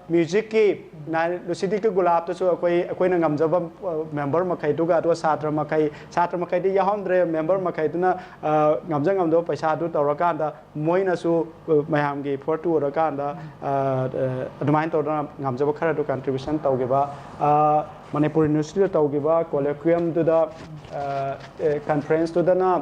ꯃ꯭ꯌꯨꯖꯤꯛꯀꯤ ꯅꯥꯏ-, ꯂꯨꯁꯤꯗꯤꯛꯀꯤ ꯒꯨꯂꯥꯞꯇꯁꯨ ꯑꯩꯈꯣꯏ, ꯑꯩꯈꯣꯏꯅ ꯉꯝꯖꯕ, ꯑ, ꯃꯦꯝꯕꯔ ꯃꯈꯩꯗꯨꯒ, ꯑꯗꯨꯒ ꯁꯥꯇ꯭ꯔ ꯃꯈꯩ, ꯁꯥꯇ꯭ꯔ ꯃꯈꯩꯗꯤ ꯌꯥꯎꯍꯟꯗ꯭ꯔꯦ, ꯃꯦꯝꯕꯔ ꯃꯈꯩꯗꯨꯅ, ꯑ, ꯉꯝꯖ ꯉꯝꯗꯕ ꯄꯩꯁꯥꯗꯨ ꯇꯧꯔꯀꯥꯟꯗ ꯃꯣꯏꯅꯁꯨ, ꯑ, ꯃꯌꯥꯝꯒꯤ ꯏꯐꯣꯔꯠꯇꯨ ꯎꯔꯀꯥꯟꯗ, ꯑ, ꯑ, ꯑꯗꯨꯃꯥꯏꯅ ꯇꯧꯗꯅ ꯉꯝꯖꯕ ꯈꯔꯗꯨ ꯀꯟꯇ꯭ꯔꯤꯕ꯭ꯌꯨꯁꯟ ꯇꯧꯈꯤꯕ, ꯑ, ꯃꯅꯤꯄꯨꯔ ꯌꯨꯅꯤꯚꯔꯁꯤꯇꯤꯗ ꯇꯧꯈꯤꯕ ꯀꯣꯂꯣꯀ꯭ꯋꯤꯌꯝꯗꯨꯗ, ꯑ, ꯑ, ꯀꯟꯐ꯭ꯔꯦꯟꯁꯇꯨꯗꯅ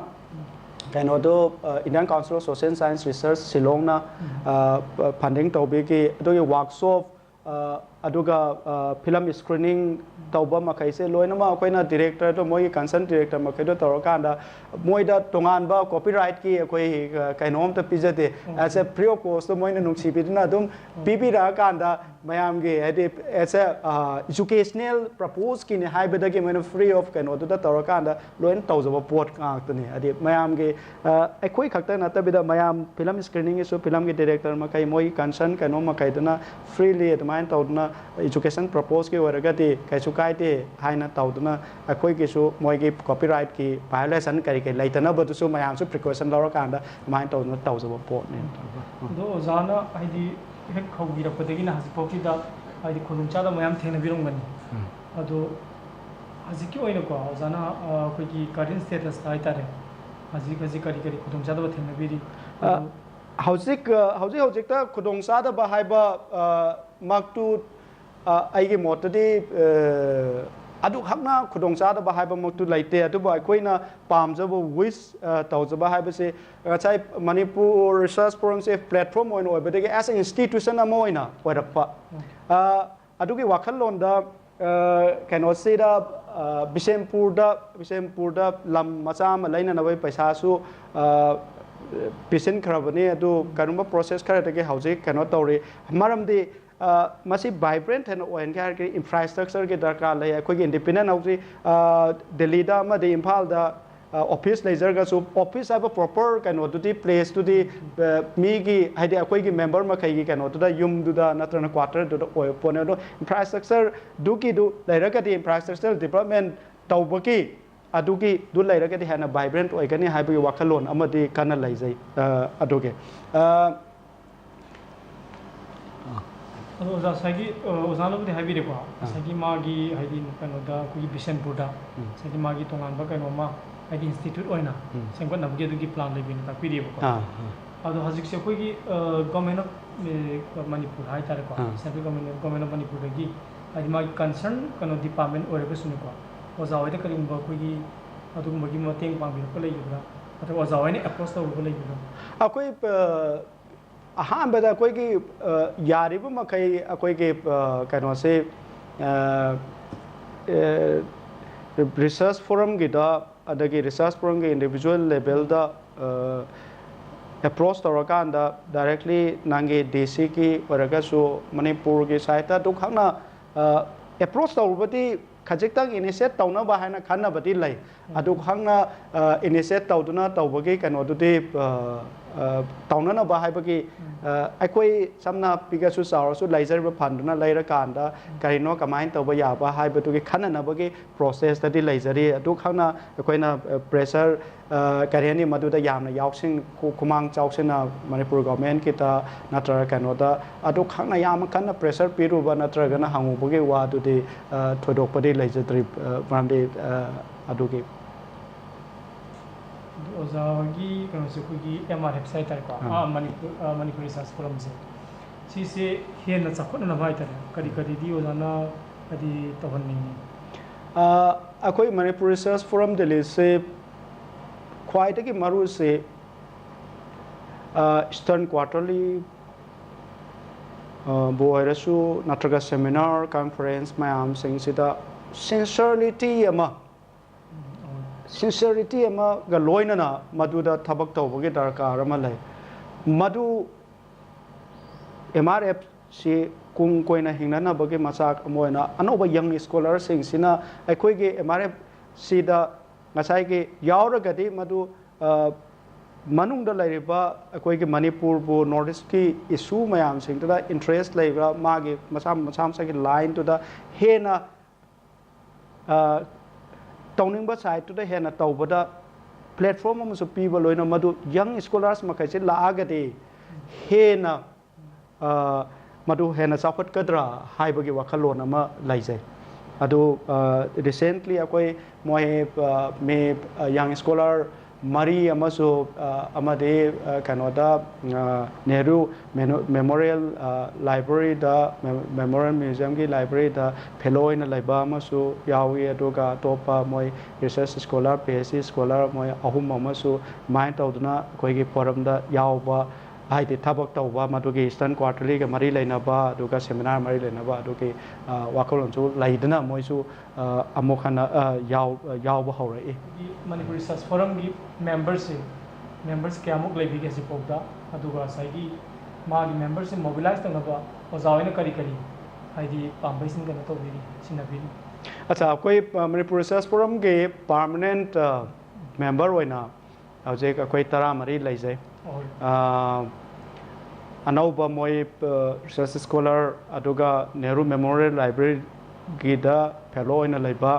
ꯀꯩꯅꯣꯗꯣ, ꯑ, Indian Council of Social Science Research ꯁꯤꯂꯣꯡꯅ, ꯑ, ꯐꯟꯗꯤꯡ ꯇꯧꯕꯤꯈꯤ꯫ ꯑꯗꯨꯒꯤ ꯋꯥꯔꯛꯁꯣꯞ, ꯑ, ꯑꯗꯨꯒ ꯐꯤꯂꯝ ꯁ꯭ꯀ꯭ꯔꯤꯅꯤꯡ ꯇꯧꯕ ꯃꯈꯩꯁꯦ ꯂꯣꯏꯅꯃꯛ ꯑꯩꯈꯣꯏꯅ ꯗꯤꯔꯦꯛꯇꯔꯗꯣ, ꯃꯣꯏꯒꯤ ꯀꯟꯁꯔꯟ ꯗꯤꯔꯦꯛꯇꯔ ꯃꯈꯩꯗꯣ ꯇꯧꯔꯀꯥꯟꯗ ꯃꯣꯏꯗ ꯇꯣꯉꯥꯟꯕ ꯀꯣꯄꯤꯔꯥꯏꯠꯀꯤ ꯑꯩꯈꯣꯏ ꯀꯩꯅꯣꯝꯇ ꯄꯤꯖꯗꯦ꯫ ꯑꯦꯁ ꯑꯦ ꯐ꯭ꯔꯤ ꯑꯣꯐ ꯀꯣꯁꯇꯣ ꯃꯣꯏꯅ ꯅꯨꯡꯁꯤꯕꯤꯗꯨꯅ ꯑꯗꯨꯝ ꯄꯤꯕꯤꯔꯛꯑꯀꯥꯟꯗ ꯃꯌꯥꯝꯒꯤ, ꯍꯥꯏꯗꯤ, ꯑꯦꯁ ꯑꯦ ꯏꯖꯨꯀꯦꯁꯅꯦꯜ ꯄꯔꯄꯣꯁꯀꯤꯅꯦ ꯍꯥꯏꯕꯗꯒꯤ ꯃꯣꯏꯅ ꯐ꯭ꯔꯤ ꯑꯣꯐ ꯀꯩꯅꯣꯗꯨꯗ ꯇꯧꯔꯀꯥꯟꯗ ꯂꯣꯏꯅ ꯇꯧꯖꯕ ꯄꯣꯠ ꯉꯥꯛꯇꯅꯤ꯫ ꯍꯥꯏꯗꯤ ꯃꯌꯥꯝꯒꯤ, ꯑ, ꯑꯩꯈꯣꯏ ꯈꯛꯇ ꯅꯠꯇꯕꯤꯗ ꯃꯌꯥꯝ ꯐꯤꯂꯝ ꯁ꯭ꯀ꯭ꯔꯤꯅꯤꯡꯒꯤꯁꯨ ꯐꯤꯂꯝꯒꯤ ꯗꯤꯔꯦꯛꯇꯔ ꯃꯈꯩ ꯃꯣꯏꯒꯤ ꯀꯟꯁꯔꯟ ꯀꯩꯅꯣ ꯃꯈꯩꯗꯨꯅ ꯐ꯭ꯔꯤꯂꯤ ꯑꯗꯨꯃꯥꯏꯅ ꯇꯧꯗꯅ, ꯏꯖꯨꯀꯦꯁꯟ ꯄꯔꯄꯣꯁꯀꯤ ꯑꯣꯏꯔꯒꯗꯤ ꯀꯩꯁꯨ ꯀꯥꯏꯗꯦ ꯍꯥꯏꯅ ꯇꯧꯗꯨꯅ, ꯑꯩꯈꯣꯏꯒꯤꯁꯨ ꯃꯣꯏꯒꯤ ꯀꯣꯄꯤꯔꯥꯏꯠꯀꯤ ꯚꯥꯏꯑꯣꯂꯦꯁꯟ ꯀꯔꯤ ꯀꯔꯤ ꯂꯩꯇꯅꯕꯗꯨꯁꯨ ꯃꯌꯥꯝꯁꯨ ꯄ꯭ꯔꯤꯀꯣꯁꯟ ꯂꯧꯔꯀꯥꯟꯗ ꯑꯗꯨꯃꯥꯏꯅ ꯇꯧꯗꯨꯅ ꯇꯧꯖꯕ ꯄꯣꯠꯅꯤ꯫ ꯑꯗꯣ ꯑꯣꯖꯥꯅ ꯍꯥꯏꯗꯤ ꯍꯦꯛ ꯍꯧꯕꯤꯔꯛꯄꯗꯒꯤꯅ ꯍꯧꯖꯤꯛꯐꯥꯎꯒꯤꯗ ꯍꯥꯏꯗꯤ ꯈꯨꯗꯣꯡꯆꯥꯗꯕ ꯃꯌꯥꯝ ꯊꯦꯡꯅꯕꯤꯔꯝꯒꯅꯤ꯫ ꯑꯗꯣ ꯍꯧꯖꯤꯛꯀꯤ ꯑꯣꯏꯅꯀꯣ ꯑꯣꯖꯥꯅ, ꯑ, ꯑꯩꯈꯣꯏꯒꯤ ꯀꯔꯦꯟ ꯁ꯭ꯇꯦꯇꯁꯇ ꯍꯥꯏꯇꯥꯔꯦ, ꯍꯧꯖꯤꯛ ꯍꯧꯖꯤꯛ ꯀꯔꯤ ꯀꯔꯤ ꯈꯨꯗꯣꯡꯆꯥꯗꯕ ꯊꯦꯡꯅꯕꯤꯔꯤ? ꯑ, ꯑꯗꯨ ꯍꯧꯖꯤꯛ, ꯑ, ꯍꯧꯖꯤꯛ ꯍꯧꯖꯤꯛꯇ ꯈꯨꯗꯣꯡꯆꯥꯗꯕ ꯍꯥꯏꯕ, ꯑ, ꯃꯛꯇꯨ, ꯑ, ꯑꯩꯒꯤ ꯃꯣꯠꯇꯗꯤ, ꯑ, ꯑꯗꯨꯈꯛꯅ ꯈꯨꯗꯣꯡꯆꯥꯗꯕ ꯍꯥꯏꯕꯃꯛꯇꯨ ꯂꯩꯇꯦ꯫ ꯑꯗꯨꯕꯨ ꯑꯩꯈꯣꯏꯅ ꯄꯥꯝꯖꯕ, ꯋꯤꯁ, ꯑ, ꯇꯧꯖꯕ ꯍꯥꯏꯕꯁꯤ ꯉꯁꯥꯏ ꯃꯅꯤꯄꯨꯔ ꯔꯤꯁꯔꯁ ꯐꯣꯔꯝꯁꯦ ꯄ꯭ꯂꯦꯠꯐꯣꯔꯝ ꯑꯣꯏꯅ ꯑꯣꯏꯕꯗꯒꯤ as a institution ꯑꯃ ꯑꯣꯏꯅ ꯑꯣꯏꯔꯛꯄ꯫ ꯑ, ꯑꯗꯨꯒꯤ ꯋꯥꯈꯜꯂꯣꯟꯗ, ꯑ, ꯀꯩꯅꯣꯁꯤꯗ, ꯑ, ꯕꯤꯁꯦꯝꯄꯨꯔꯗ, ꯕꯤꯁꯦꯝꯄꯨꯔꯗ ꯂꯝ ꯃꯆꯥ ꯑꯃ ꯂꯩꯅꯅꯕꯒꯤ ꯄꯩꯁꯥꯁꯨ, ꯑ, ꯄꯤꯁꯤꯟꯈ꯭ꯔꯕꯅꯤ꯫ ꯑꯗꯨ ꯀꯔꯤꯒꯨꯝꯕ ꯄ꯭ꯔꯣꯁꯦꯁ ꯈꯔꯗꯒꯤ ꯍꯧꯖꯤꯛ ꯀꯩꯅꯣ ꯇꯧꯔꯤ꯫ ꯃꯔꯝꯗꯤ, ꯑ, ꯃꯁꯤ ꯚꯥꯏꯕ꯭ꯔꯦꯟꯠ ꯍꯦꯟꯅ ꯑꯣꯏꯍꯟꯒꯦ ꯍꯥꯏꯔꯒꯗꯤ ꯏꯟꯐ꯭ꯔꯥꯁ꯭ꯇ꯭ꯔꯛꯆꯔꯒꯤ ꯗꯔꯀꯥꯔ ꯂꯩ꯫ ꯑꯩꯈꯣꯏꯒꯤ ꯏꯟꯗꯤꯄꯦꯟꯗꯦꯟꯠ ꯍꯧꯖꯤꯛ, ꯑ, ꯗꯦꯜꯂꯤꯗ ꯑꯃꯗꯤ ꯏꯝꯐꯥꯜꯗ, ꯑ, ꯑꯣꯐꯤꯁ ꯂꯩꯖꯔꯒꯁꯨ, ꯑꯣꯐꯤꯁ ꯍꯥꯏꯕ ꯄ꯭ꯔꯣꯄꯔ ꯀꯩꯅꯣꯗꯨꯗꯤ, ꯄ꯭ꯂꯦꯁꯇꯨꯗꯤ, ꯑ, ꯃꯤꯒꯤ, ꯍꯥꯏꯗꯤ ꯑꯩꯈꯣꯏꯒꯤ ꯃꯦꯝꯕꯔ ꯃꯈꯩꯒꯤ ꯀꯩꯅꯣꯗꯨꯗ, ꯌꯨꯝꯗꯨꯗ ꯅꯠꯇ꯭ꯔꯒꯅ ꯀ꯭ꯋꯥꯇꯔꯗꯨꯗ ꯑꯣꯏꯕ ꯄꯣꯠꯅꯤ꯫ ꯑꯗꯣ ꯏꯟꯐ꯭ꯔꯥꯁ꯭ꯇ꯭ꯔꯛꯆꯔꯗꯨꯒꯤꯗꯨ ꯂꯩꯔꯒꯗꯤ, ꯏꯟꯐ꯭ꯔꯥꯁ꯭ꯇ꯭ꯔꯛꯆꯔ ꯗꯤꯕꯂꯞꯃꯦꯟꯠ ꯇꯧꯕꯒꯤ ꯑꯗꯨꯒꯤꯗꯨ ꯂꯩꯔꯒꯗꯤ ꯍꯦꯟꯅ ꯚꯥꯏꯕ꯭ꯔꯦꯟꯠ ꯑꯣꯏꯒꯅꯤ ꯍꯥꯏꯕꯒꯤ ꯋꯥꯈꯜꯂꯣꯟ ꯑꯃꯗꯤ ꯀꯟꯅ ꯂꯩꯖꯩ꯫ ꯑ, ꯑꯗꯨꯒꯤ, ꯑ, ꯑꯗꯣ ꯑꯣꯖꯥ, ꯉꯁꯥꯏꯒꯤ, ꯑ, ꯑꯣꯖꯥꯅꯕꯨꯗꯤ ꯍꯥꯏꯕꯤꯔꯦꯀꯣ, ꯉꯁꯥꯏꯒꯤ ꯃꯥꯒꯤ, ꯍꯥꯏꯗꯤ, ꯀꯩꯅꯣꯗ, ꯑꯩꯈꯣꯏꯒꯤ ꯕꯤꯁꯦꯝꯄꯨꯔꯗ ꯎꯝ꯫ ꯉꯁꯥꯏꯒꯤ ꯃꯥꯒꯤ ꯇꯣꯉꯥꯟꯕ ꯀꯩꯅꯣꯝꯃ, ꯍꯥꯏꯗꯤ, ꯏꯟꯁꯇꯤꯇ꯭ꯌꯨꯠ ꯑꯣꯏꯅ ꯎꯝ꯫ ꯁꯦꯝꯒꯠꯅꯕꯒꯤ ꯑꯗꯨꯒꯤ ꯄ꯭ꯂꯥꯟ ꯂꯩꯕꯅ ꯇꯥꯛꯄꯤꯔꯤꯑꯕꯀꯣ꯫ ꯑꯥ, ꯑꯥ꯫ ꯑꯗꯣ ꯍꯧꯖꯤꯛꯁꯦ ꯑꯩꯈꯣꯏꯒꯤ, ꯑ, ꯒꯣꯔꯃꯦꯟ ꯑꯣꯐ, ꯑ, ꯃꯅꯤꯄꯨꯔ ꯍꯥꯏꯇꯥꯔꯦꯀꯣ, ꯑꯥ꯫ ꯁꯦꯟꯇ꯭ꯔꯦꯜ ꯒꯣꯔꯃꯦꯟ, ꯒꯣꯔꯃꯦꯟ ꯑꯣꯐ ꯃꯅꯤꯄꯨꯔꯗꯒꯤ, ꯍꯥꯏꯗꯤ, ꯃꯥꯒꯤ ꯀꯟꯁꯔꯟ ꯀꯩꯅꯣ ꯗꯤꯄꯥꯔꯠꯃꯦꯟ ꯑꯣꯏꯔꯒꯁꯨꯅꯦꯀꯣ, ꯑꯣꯖꯥ ꯍꯣꯏꯗ ꯀꯔꯤꯒꯨꯝꯕ ꯑꯩꯈꯣꯏꯒꯤ ꯑꯗꯨꯒꯨꯝꯕꯒꯤ ꯃꯇꯦꯡ ꯄꯥꯡꯕꯤꯔꯛꯄ ꯂꯩꯒꯗ꯭ꯔꯥ? ꯅꯠꯇ꯭ꯔꯒ ꯑꯣꯖꯥ ꯍꯣꯏꯅ ꯑꯦꯄ꯭ꯔꯣꯁ ꯇꯧꯔꯨꯕ ꯂꯩꯒꯗ꯭ꯔꯥ? ꯑꯩꯈꯣꯏ, ꯑ, ꯑꯍꯥꯟꯕꯗ ꯑꯩꯈꯣꯏꯒꯤ, ꯑ, ꯌꯥꯔꯤꯕ ꯃꯈꯩ ꯑꯩꯈꯣꯏꯒꯤ, ꯑ, ꯀꯩꯅꯣꯁꯦ, ꯑ, ꯑ, research forum ꯒꯤꯗ, ꯑꯗꯒꯤ research forum ꯒꯤ individual level ꯗ, ꯑ, approach ꯇꯧꯔꯀꯥꯟꯗ directly ꯅꯪꯒꯤ D C ꯒꯤ ꯑꯣꯏꯔꯒꯁꯨ ꯃꯅꯤꯄꯨꯔꯒꯤ side ꯇ ꯑꯗꯨꯈꯛꯅ, ꯑ, approach ꯇꯧꯔꯨꯕꯗꯤ ꯈꯖꯤꯛꯇꯪ initiate ꯇꯧꯅꯕ ꯍꯥꯏꯅ ꯈꯟꯅꯕꯗꯤ ꯂꯩ꯫ ꯑꯗꯨꯈꯛꯅ, ꯑ, initiate ꯇꯧꯗꯨꯅ ꯇꯧꯕꯒꯤ ꯀꯩꯅꯣꯗꯨꯗꯤ, ꯑ, ꯑ, ꯇꯧꯅꯅꯕ ꯍꯥꯏꯕꯒꯤ, ꯑ, ꯑꯩꯈꯣꯏ ꯁꯝꯅ ꯄꯤꯛꯑꯁꯨ ꯆꯥꯎꯔꯁꯨ ꯂꯩꯖꯔꯤꯕ fund ꯗꯨꯅ ꯂꯩꯔꯀꯥꯟꯗ ꯀꯔꯤꯅꯣ ꯀꯃꯥꯏꯅ ꯇꯧꯕ ꯌꯥꯕ ꯍꯥꯏꯕꯗꯨꯒꯤ ꯈꯟꯅꯅꯕꯒꯤ process ꯇꯗꯤ ꯂꯩꯖꯔꯤ꯫ ꯑꯗꯨꯈꯛꯅ ꯑꯩꯈꯣꯏꯅ, ꯑ, pressure, ꯑ, ꯀꯔꯤ ꯍꯥꯏꯅꯤ, ꯃꯗꯨꯗ ꯌꯥꯝꯅ ꯌꯥꯎꯁꯤꯟ-, ꯈꯨ-, ꯈꯨꯃꯥꯡ ꯆꯥꯎꯁꯤꯟꯅ ꯃꯅꯤꯄꯨꯔ government ꯀꯤꯗ ꯅꯠꯇ꯭ꯔꯒ ꯀꯩꯅꯣꯗ ꯑꯗꯨꯈꯛꯅ ꯌꯥꯝꯅ ꯀꯟꯅ pressure ꯄꯤꯔꯨꯕ ꯅꯠꯇ꯭ꯔꯒꯅ ꯍꯪꯉꯨꯕꯒꯤ ꯋꯥꯗꯨꯗꯤ, ꯑ, ꯊꯣꯏꯗꯣꯛꯄꯗꯤ ꯂꯩꯖꯗ꯭ꯔꯤ, ꯑ, ꯃꯔꯝꯗꯤ, ꯑ, ꯑꯗꯨꯒꯤ ꯑꯗꯨ ꯑꯣꯖꯥ ꯍꯣꯏꯒꯤ ꯀꯩꯅꯣꯁꯦ ꯑꯩꯈꯣꯏꯒꯤ M R F ꯁꯦ ꯍꯥꯏꯇꯥꯔꯦꯀꯣ꯫ ꯑꯥ꯫ ꯑꯥ, ꯃꯅꯤꯄꯨꯔ, ꯑꯥ, ꯃꯅꯤꯄꯨꯔ research forum ꯁꯦ꯫ ꯁꯤꯁꯦ ꯍꯦꯟꯅ ꯆꯥꯎꯈꯠꯅꯅꯕ ꯍꯥꯏꯇꯥꯔꯦ꯫ ꯀꯔꯤ ꯀꯔꯤꯗꯤ ꯑꯣꯖꯥꯅ ꯍꯥꯏꯗꯤ ꯇꯧꯍꯟꯅꯤꯡꯉꯤ? ꯑꯥ, ꯑꯩꯈꯣꯏ ꯃꯅꯤꯄꯨꯔ research forum ꯗꯦꯜꯂꯤꯁꯦ ꯈ꯭ꯋꯥꯏꯗꯒꯤ ꯃꯔꯨꯁꯦ, ꯑꯥ, Eastern Quarterly, ꯑꯥ, ꯕꯨ ꯑꯣꯏꯔꯁꯨ ꯅꯠꯇ꯭ꯔꯒ seminar, conference ꯃꯌꯥꯝꯁꯤꯡꯁꯤꯗ sincerity ꯑꯃ, sincerity ꯑꯃꯒ ꯂꯣꯏꯅꯅ ꯃꯗꯨꯗ ꯊꯕꯛ ꯇꯧꯕꯒꯤ ꯗꯔꯀꯥꯔ ꯑꯃ ꯂꯩ꯫ ꯃꯗꯨ M R F ꯁꯤ ꯀꯨꯡ ꯀꯣꯏꯅ ꯍꯤꯡꯅꯅꯕꯒꯤ ꯃꯆꯥꯛ ꯑꯃ ꯑꯣꯏꯅ ꯑꯅꯧꯕ young scholar ꯁꯤꯡꯁꯤꯅ ꯑꯩꯈꯣꯏꯒꯤ M R F ꯁꯤꯗ ꯉꯁꯥꯏꯒꯤ ꯌꯥꯎꯔꯒꯗꯤ ꯃꯗꯨ, ꯑ, ꯃꯅꯨꯡꯗ ꯂꯩꯔꯤꯕ ꯑꯩꯈꯣꯏꯒꯤ ꯃꯅꯤꯄꯨꯔꯕꯨ, North East ꯀꯤ issue ꯃꯌꯥꯝꯁꯤꯡꯗꯨꯗ interest ꯂꯩꯕ, ꯃꯥꯒꯤ ꯃꯁꯥ, ꯃꯁꯥ ꯃꯁꯥꯒꯤ line ꯗꯨꯗ ꯍꯦꯟꯅ, ꯑ, ꯇꯧꯅꯤꯡꯕ side ꯇꯨꯗ ꯍꯦꯟꯅ ꯇꯧꯕꯗ platform ꯑꯃꯁꯨ ꯄꯤꯕ, ꯂꯣꯏꯅ ꯃꯗꯨ young scholars ꯃꯈꯩꯁꯤ ꯂꯥꯛꯑꯒꯗꯤ ꯍꯦꯟꯅ, ꯑ, ꯃꯗꯨ ꯍꯦꯟꯅ ꯆꯥꯎꯈꯠꯀꯗ꯭ꯔꯥ ꯍꯥꯏꯕꯒꯤ ꯋꯥꯈꯜꯂꯣꯟ ꯑꯃ ꯂꯩꯖꯩ꯫ ꯑꯗꯨ, ꯑ, recently ꯑꯩꯈꯣꯏ ꯃꯣꯏ, ꯑ, ꯃꯤ, ꯑ, young scholar ꯃꯔꯤ ꯑꯃꯁꯨ, ꯑ, ꯑꯃꯗꯤ, ꯑ, ꯀꯩꯅꯣꯗ, ꯑ, Nehru Meno-, Memorial, ꯑ, Library ꯗ, Mem-, Memorial Museum ꯒꯤ library ꯗ fellow ꯑꯣꯏꯅ ꯂꯩꯕ ꯑꯃꯁꯨ ꯌꯥꯎꯏ꯫ ꯑꯗꯨꯒ ꯑꯇꯣꯞꯄ ꯃꯣꯏ research scholar, P H D scholar ꯃꯣꯏ ꯑꯍꯨꯝ ꯑꯃꯁꯨ ꯑꯗꯨꯃꯥꯏꯅ ꯇꯧꯗꯨꯅ ꯑꯩꯈꯣꯏꯒꯤ forum ꯗ ꯌꯥꯎꯕ, ꯍꯥꯏꯗꯤ ꯊꯕꯛ ꯇꯧꯕ, ꯃꯗꯨꯒꯤ ꯏꯁꯇꯔꯟ ꯀ꯭ꯋꯥꯔꯇꯔꯂꯤꯒ ꯃꯔꯤ ꯂꯩꯅꯕ, ꯑꯗꯨꯒ ꯁꯦꯃꯤꯅꯥꯔ ꯃꯔꯤ ꯂꯩꯅꯕ, ꯑꯗꯨꯒꯤ ꯋꯥꯈꯜꯂꯣꯟꯁꯨ ꯂꯩꯗꯨꯅ ꯃꯣꯏꯁꯨ ꯑꯃꯨꯛ ꯍꯟꯅ ꯌꯥꯎꯕ ꯍꯧꯔꯛꯏ꯫ ꯃꯅꯤꯄꯨꯔ ꯔꯤꯁꯔꯁ ꯐꯣꯔꯝꯒꯤ ꯃꯦꯝꯕꯔꯁꯦ, ꯃꯦꯝꯕꯔꯁ ꯀꯌꯥꯃꯨꯛ ꯂꯩꯕꯤꯒꯦ ꯍꯧꯖꯤꯛꯐꯥꯎꯗ? ꯑꯗꯨꯒ ꯉꯁꯥꯏꯒꯤ ꯃꯥꯒꯤ ꯃꯦꯝꯕꯔꯁꯤꯡ ꯃꯣꯕꯤꯂꯥꯏꯁ ꯇꯧꯅꯕ ꯑꯣꯖꯥ ꯍꯣꯏꯅ ꯀꯔꯤ ꯀꯔꯤ, ꯍꯥꯏꯗꯤ, ꯄꯥꯝꯕꯩꯁꯤꯡ ꯀꯩꯅꯣ ꯇꯧꯕꯤꯔꯤ, ꯁꯤꯟꯅꯕꯤꯔꯤ? ꯑꯠꯆꯥ, ꯑꯩꯈꯣꯏ ꯃꯅꯤꯄꯨꯔ ꯔꯤꯁꯔꯁ ꯐꯣꯔꯝꯒꯤ ꯄꯥꯔꯃꯅꯦꯟꯠ ꯃꯦꯝꯕꯔ ꯑꯣꯏꯅ ꯍꯧꯖꯤꯛ ꯑꯩꯈꯣꯏ ꯇꯔꯥꯃꯔꯤ ꯂꯩꯖꯩ꯫ ꯑꯅꯧꯕ ꯃꯣꯏ ꯔꯤꯁꯔꯁ ꯁ꯭ꯀꯣꯂꯔ, ꯑꯗꯨꯒ ꯅꯦꯍꯔꯨ ꯃꯦꯃꯣꯔꯤꯌꯦꯜ ꯂꯥꯏꯕ꯭ꯔꯦꯔꯤꯒꯤꯗ ꯐꯦꯂꯣ ꯑꯣꯏꯅ ꯂꯩꯕ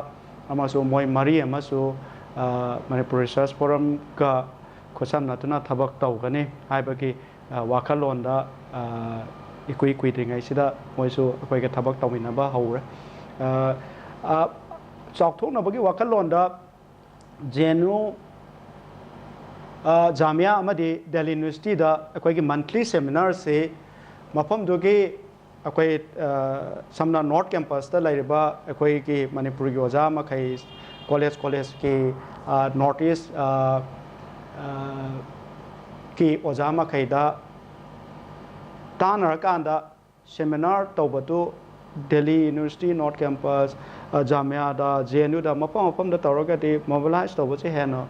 ꯑꯃꯁꯨ ꯃꯣꯏ ꯃꯔꯤ ꯑꯃꯁꯨ ꯃꯅꯤꯄꯨꯔ ꯔꯤꯁꯔꯁ ꯐꯣꯔꯝꯒ ꯈꯨꯠꯁꯝꯅꯗꯨꯅ ꯊꯕꯛ ꯇꯧꯒꯅꯤ ꯍꯥꯏꯕꯒꯤ ꯋꯥꯈꯜꯂꯣꯟꯗ ꯏꯀꯨꯏ ꯀꯨꯏꯗ꯭ꯔꯤꯉꯩꯁꯤꯗ ꯃꯣꯏꯁꯨ ꯑꯩꯈꯣꯏꯒ ꯊꯕꯛ ꯇꯧꯃꯤꯟꯅꯕ ꯍꯧꯔꯦ꯫ ꯆꯥꯎꯊꯣꯛꯅꯕꯒꯤ ꯋꯥꯈꯜꯂꯣꯟꯗ ꯖꯦ ꯑꯦꯟ ꯌꯨ, ꯖꯥꯃꯤꯌꯥ ꯑꯃꯗꯤ ꯗꯦꯜꯂꯤ ꯌꯨꯅꯤꯚꯔꯁꯤꯇꯤꯗ ꯑꯩꯈꯣꯏꯒꯤ ꯃꯟꯊꯂꯤ ꯁꯦꯃꯤꯅꯥꯔꯁꯤ ꯃꯐꯝꯗꯨꯒꯤ ꯑꯩꯈꯣꯏ ꯁꯝꯅ ꯅꯣꯔꯠ ꯀꯦꯝꯄꯁꯇ ꯂꯩꯔꯤꯕ ꯑꯩꯈꯣꯏꯒꯤ ꯃꯅꯤꯄꯨꯔꯒꯤ ꯑꯣꯖꯥ ꯃꯈꯩ, ꯀꯣꯂꯦꯖ ꯀꯣꯂꯦꯖꯀꯤ ꯅꯣꯔꯠ ꯏꯁ ꯀꯤ ꯑꯣꯖꯥ ꯃꯈꯩꯗ ꯇꯥꯟꯅꯔꯀꯥꯟꯗ ꯁꯦꯃꯤꯅꯥꯔ ꯇꯧꯕꯗꯨ ꯗꯦꯜꯂꯤ ꯌꯨꯅꯤꯚꯔꯁꯤꯇꯤ, ꯅꯣꯔꯠ ꯀꯦꯝꯄꯁ, ꯖꯥꯃꯤꯌꯥꯗ, ꯖꯦ ꯑꯦꯟ ꯌꯨꯗ, ꯃꯐꯝ ꯃꯐꯝꯗ ꯇꯧꯔꯒꯗꯤ ꯃꯣꯕꯤꯂꯥꯏꯁ ꯇꯧꯕꯁꯦ ꯍꯦꯟꯅ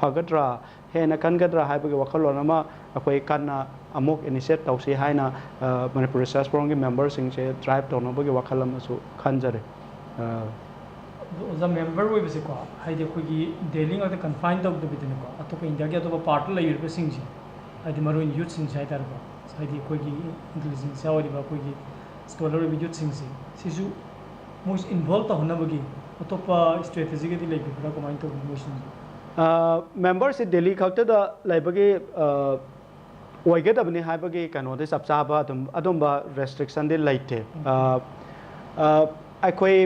ꯐꯒꯗ꯭ꯔꯥ, ꯍꯦꯟꯅ ꯀꯟꯒꯗ꯭ꯔꯥ ꯍꯥꯏꯕꯒꯤ ꯋꯥꯈꯜꯂꯣꯟ ꯑꯃ ꯑꯩꯈꯣꯏ ꯀꯟꯅ ꯑꯃꯨꯛ ꯏꯅꯤꯁꯤꯌꯦꯠ ꯇꯧꯁꯤ ꯍꯥꯏꯅ ꯃꯅꯤꯄꯨꯔ ꯔꯤꯁꯔꯁ ꯐꯣꯔꯝꯒꯤ ꯃꯦꯝꯕꯔꯁꯤꯡꯁꯦ ꯗ꯭ꯔꯥꯏꯚ ꯇꯧꯅꯕꯒꯤ ꯋꯥꯈꯜ ꯑꯃꯁꯨ ꯈꯟꯖꯔꯤ꯫ ꯑꯗꯣ ꯑꯣꯖꯥ, ꯃꯦꯝꯕꯔ ꯑꯣꯏꯕꯁꯦꯀꯣ, ꯍꯥꯏꯗꯤ ꯑꯩꯈꯣꯏꯒꯤ ꯗꯦꯜꯂꯤ ꯉꯥꯛꯇ ꯀꯟꯐꯥꯏꯟ ꯇꯧꯗꯕꯤꯗꯅꯦꯀꯣ, ꯑꯇꯣꯞꯄ ꯏꯟꯗꯤꯌꯥꯒꯤ ꯑꯇꯣꯞꯄ ꯄꯥꯔꯠꯇ ꯂꯩꯔꯤꯕꯁꯤꯡꯁꯦ, ꯍꯥꯏꯗꯤ ꯃꯔꯨ ꯑꯣꯏꯅ ꯌꯨꯠꯁꯤꯡꯁꯦ ꯍꯥꯏꯇꯥꯔꯦꯀꯣ, ꯍꯥꯏꯗꯤ ꯑꯩꯈꯣꯏꯒꯤ ꯏꯟꯇꯦꯂꯤꯖꯦꯟꯁꯤꯌꯥ ꯑꯣꯏꯔꯤꯕ ꯑꯩꯈꯣꯏꯒꯤ ꯁ꯭ꯀꯣꯂꯔ ꯑꯣꯏꯕ ꯌꯨꯠꯁꯤꯡꯁꯦ, ꯁꯤꯁꯨ ꯃꯣꯏꯁꯨ ꯏꯟꯚꯣꯜꯕ ꯇꯧꯍꯟꯅꯕꯒꯤ ꯑꯇꯣꯞꯄ ꯏꯁꯇ꯭ꯔꯦꯇꯦꯖꯤꯒꯗꯤ ꯂꯩꯕꯤꯕ꯭ꯔꯥ, ꯀꯃꯥꯏꯅ ꯇꯧꯕꯅꯣ ꯃꯣꯏꯁꯤꯡꯁꯦ? ꯃꯦꯝꯕꯔꯁꯤ ꯗꯦꯜꯂꯤ ꯈꯛꯇꯗ ꯂꯩꯕꯒꯤ ꯑꯣꯏꯒꯗꯕꯅꯤ ꯍꯥꯏꯕꯒꯤ ꯀꯩꯅꯣꯗꯤ ꯆꯞ ꯆꯥꯕ ꯑꯗꯨꯝ ꯑꯗꯨꯝꯕ ꯔꯦꯁꯇ꯭ꯔꯤꯛꯁꯟꯗꯤ ꯂꯩꯇꯦ꯫ ꯑꯩꯈꯣꯏ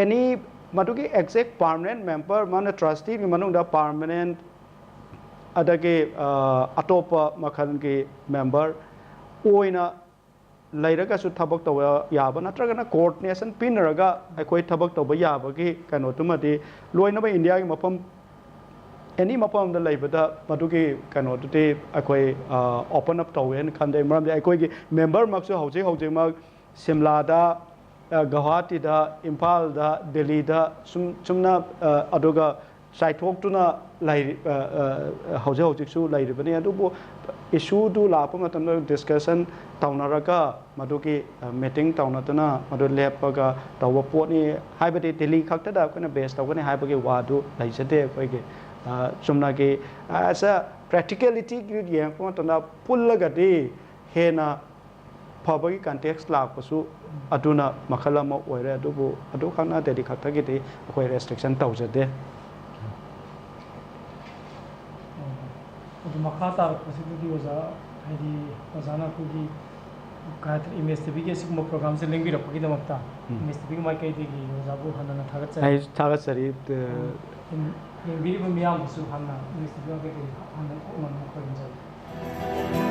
ꯑꯦꯅꯤ ꯃꯗꯨꯒꯤ ꯑꯦꯛꯖꯦꯛ ꯄꯥꯔꯃꯅꯦꯟ ꯃꯦꯝꯕꯔ, ꯃꯥꯅ ꯇ꯭ꯔꯁꯇꯤꯒꯤ ꯃꯅꯨꯡꯗ ꯄꯥꯔꯃꯅꯦꯟ, ꯑꯗꯒꯤ ꯑꯇꯣꯞꯄ ꯃꯈꯜꯒꯤ ꯃꯦꯝꯕꯔ ꯑꯣꯏꯅ ꯂꯩꯔꯒꯁꯨ ꯊꯕꯛ ꯇꯧꯕ ꯌꯥꯕ, ꯅꯠꯇ꯭ꯔꯒꯅ ꯀꯣꯑꯣꯔꯗꯤꯅꯦꯁꯟ ꯄꯤꯅꯔꯒ ꯑꯩꯈꯣꯏ ꯊꯕꯛ ꯇꯧꯕ ꯌꯥꯕꯒꯤ ꯀꯩꯅꯣꯗꯨꯃꯗꯤ ꯂꯣꯏꯅꯃꯛ ꯏꯟꯗꯤꯌꯥꯒꯤ ꯃꯐꯝ ꯑꯦꯅꯤ ꯃꯐꯝ ꯑꯃꯗ ꯂꯩꯕꯗ ꯃꯗꯨꯒꯤ ꯀꯩꯅꯣꯗꯨꯗꯤ ꯑꯩꯈꯣꯏ ꯑꯣꯄꯟ ꯑꯞ ꯇꯧꯋꯦꯅ ꯈꯟꯖꯩ꯫ ꯃꯔꯝꯗꯤ ꯑꯩꯈꯣꯏꯒꯤ ꯃꯦꯝꯕꯔꯃꯛꯁꯨ ꯍꯧꯖꯤꯛ ꯍꯧꯖꯤꯛꯃꯛ ꯁꯤꯝꯂꯥꯗ, ꯑ, ꯒꯧꯍꯥꯇꯤꯗ, ꯏꯝꯐꯥꯜꯗ, ꯗꯦꯜꯂꯤꯗ ꯁꯨꯝ ꯆꯨꯝꯅ, ꯑ, ꯑꯗꯨꯒ ꯆꯥꯏꯊꯣꯛꯇꯨꯅ ꯂꯩꯔꯤ, ꯑ, ꯑ, ꯍꯧꯖꯤꯛ ꯍꯧꯖꯤꯛꯁꯨ ꯂꯩꯔꯤꯕꯅꯤ꯫ ꯑꯗꯨꯕꯨ ꯏꯁꯨꯗꯨ ꯂꯥꯛꯄ ꯃꯇꯝꯗ ꯗꯤꯁꯀꯁꯟ ꯇꯧꯅꯔꯒ ꯃꯗꯨꯒꯤ, ꯑ, ꯃꯤꯇꯤꯡ ꯇꯧꯅꯗꯨꯅ ꯃꯗꯨ ꯂꯦꯞꯄꯒ ꯇꯧꯕ ꯄꯣꯠꯅꯤ꯫ ꯍꯥꯏꯕꯗꯤ ꯗꯦꯜꯂꯤ ꯈꯛꯇꯗ ꯑꯩꯈꯣꯏꯅ ꯕꯦꯁ ꯇꯧꯒꯅꯤ ꯍꯥꯏꯕꯒꯤ ꯋꯥꯗꯨ ꯂꯩꯖꯗꯦ ꯑꯩꯈꯣꯏꯒꯤ꯫ ꯑ, ꯆꯨꯝꯅꯒꯤ, ꯑ, as a practicality ꯒꯤ ꯌꯦꯡꯉꯛꯄ ꯃꯇꯝꯗ ꯄꯨꯜꯂꯒꯗꯤ ꯍꯦꯟꯅ ꯐꯕꯒꯤ ꯀꯟꯇꯦꯛꯁ ꯂꯥꯛꯄꯁꯨ ꯑꯗꯨꯅ ꯃꯈꯜ ꯑꯃ ꯑꯣꯏꯔꯦ꯫ ꯑꯗꯨꯕꯨ ꯑꯗꯨꯈꯛ ꯅꯠꯇꯦ, ꯗꯦꯜꯂꯤ ꯈꯛꯇꯒꯤꯗꯤ ꯑꯩꯈꯣꯏ ꯔꯦꯁꯇ꯭ꯔꯤꯛꯁꯟ ꯇꯧꯖꯗꯦ꯫ ꯑꯗꯨ ꯃꯈꯥ ꯇꯥꯔꯛꯄꯁꯤꯗꯗꯤ ꯑꯣꯖꯥ, ꯍꯥꯏꯗꯤ ꯑꯣꯖꯥꯅ ꯑꯩꯈꯣꯏꯒꯤ ꯀꯩ ꯍꯥꯏꯇꯥꯔꯦ, ꯏꯃꯦꯖ ꯇꯤꯚꯤꯒꯤ ꯑꯁꯤꯒꯨꯝꯕ ꯄ꯭ꯔꯣꯒ꯭ꯔꯥꯝꯁꯦ ꯂꯦꯡꯕꯤꯔꯛꯄꯒꯤ ꯗꯃꯛꯇ ꯎꯝ꯫ ꯏꯃꯦꯖ ꯇꯤꯚꯤꯒꯤ ꯃꯥꯏꯀꯩꯗꯒꯤ ꯑꯣꯖꯥꯕꯨ ꯍꯟꯅ ꯊꯥꯒꯠꯆꯔꯤ꯫ ꯑꯩ ꯊꯥꯒꯠꯆꯔꯤ꯫ ꯑ, ꯌꯦꯡ-, ꯌꯦꯡꯕꯤꯔꯤꯕ ꯃꯤꯌꯥꯝꯕꯨꯁꯨ ꯍꯟꯅ ꯏꯃꯦꯖ ꯇꯤꯚꯤ ꯃꯥꯏꯀꯩꯗꯒꯤ ꯍꯟꯅ ꯈꯣꯡꯅꯅꯕ ꯈꯣꯏꯔꯝꯖꯔꯤ꯫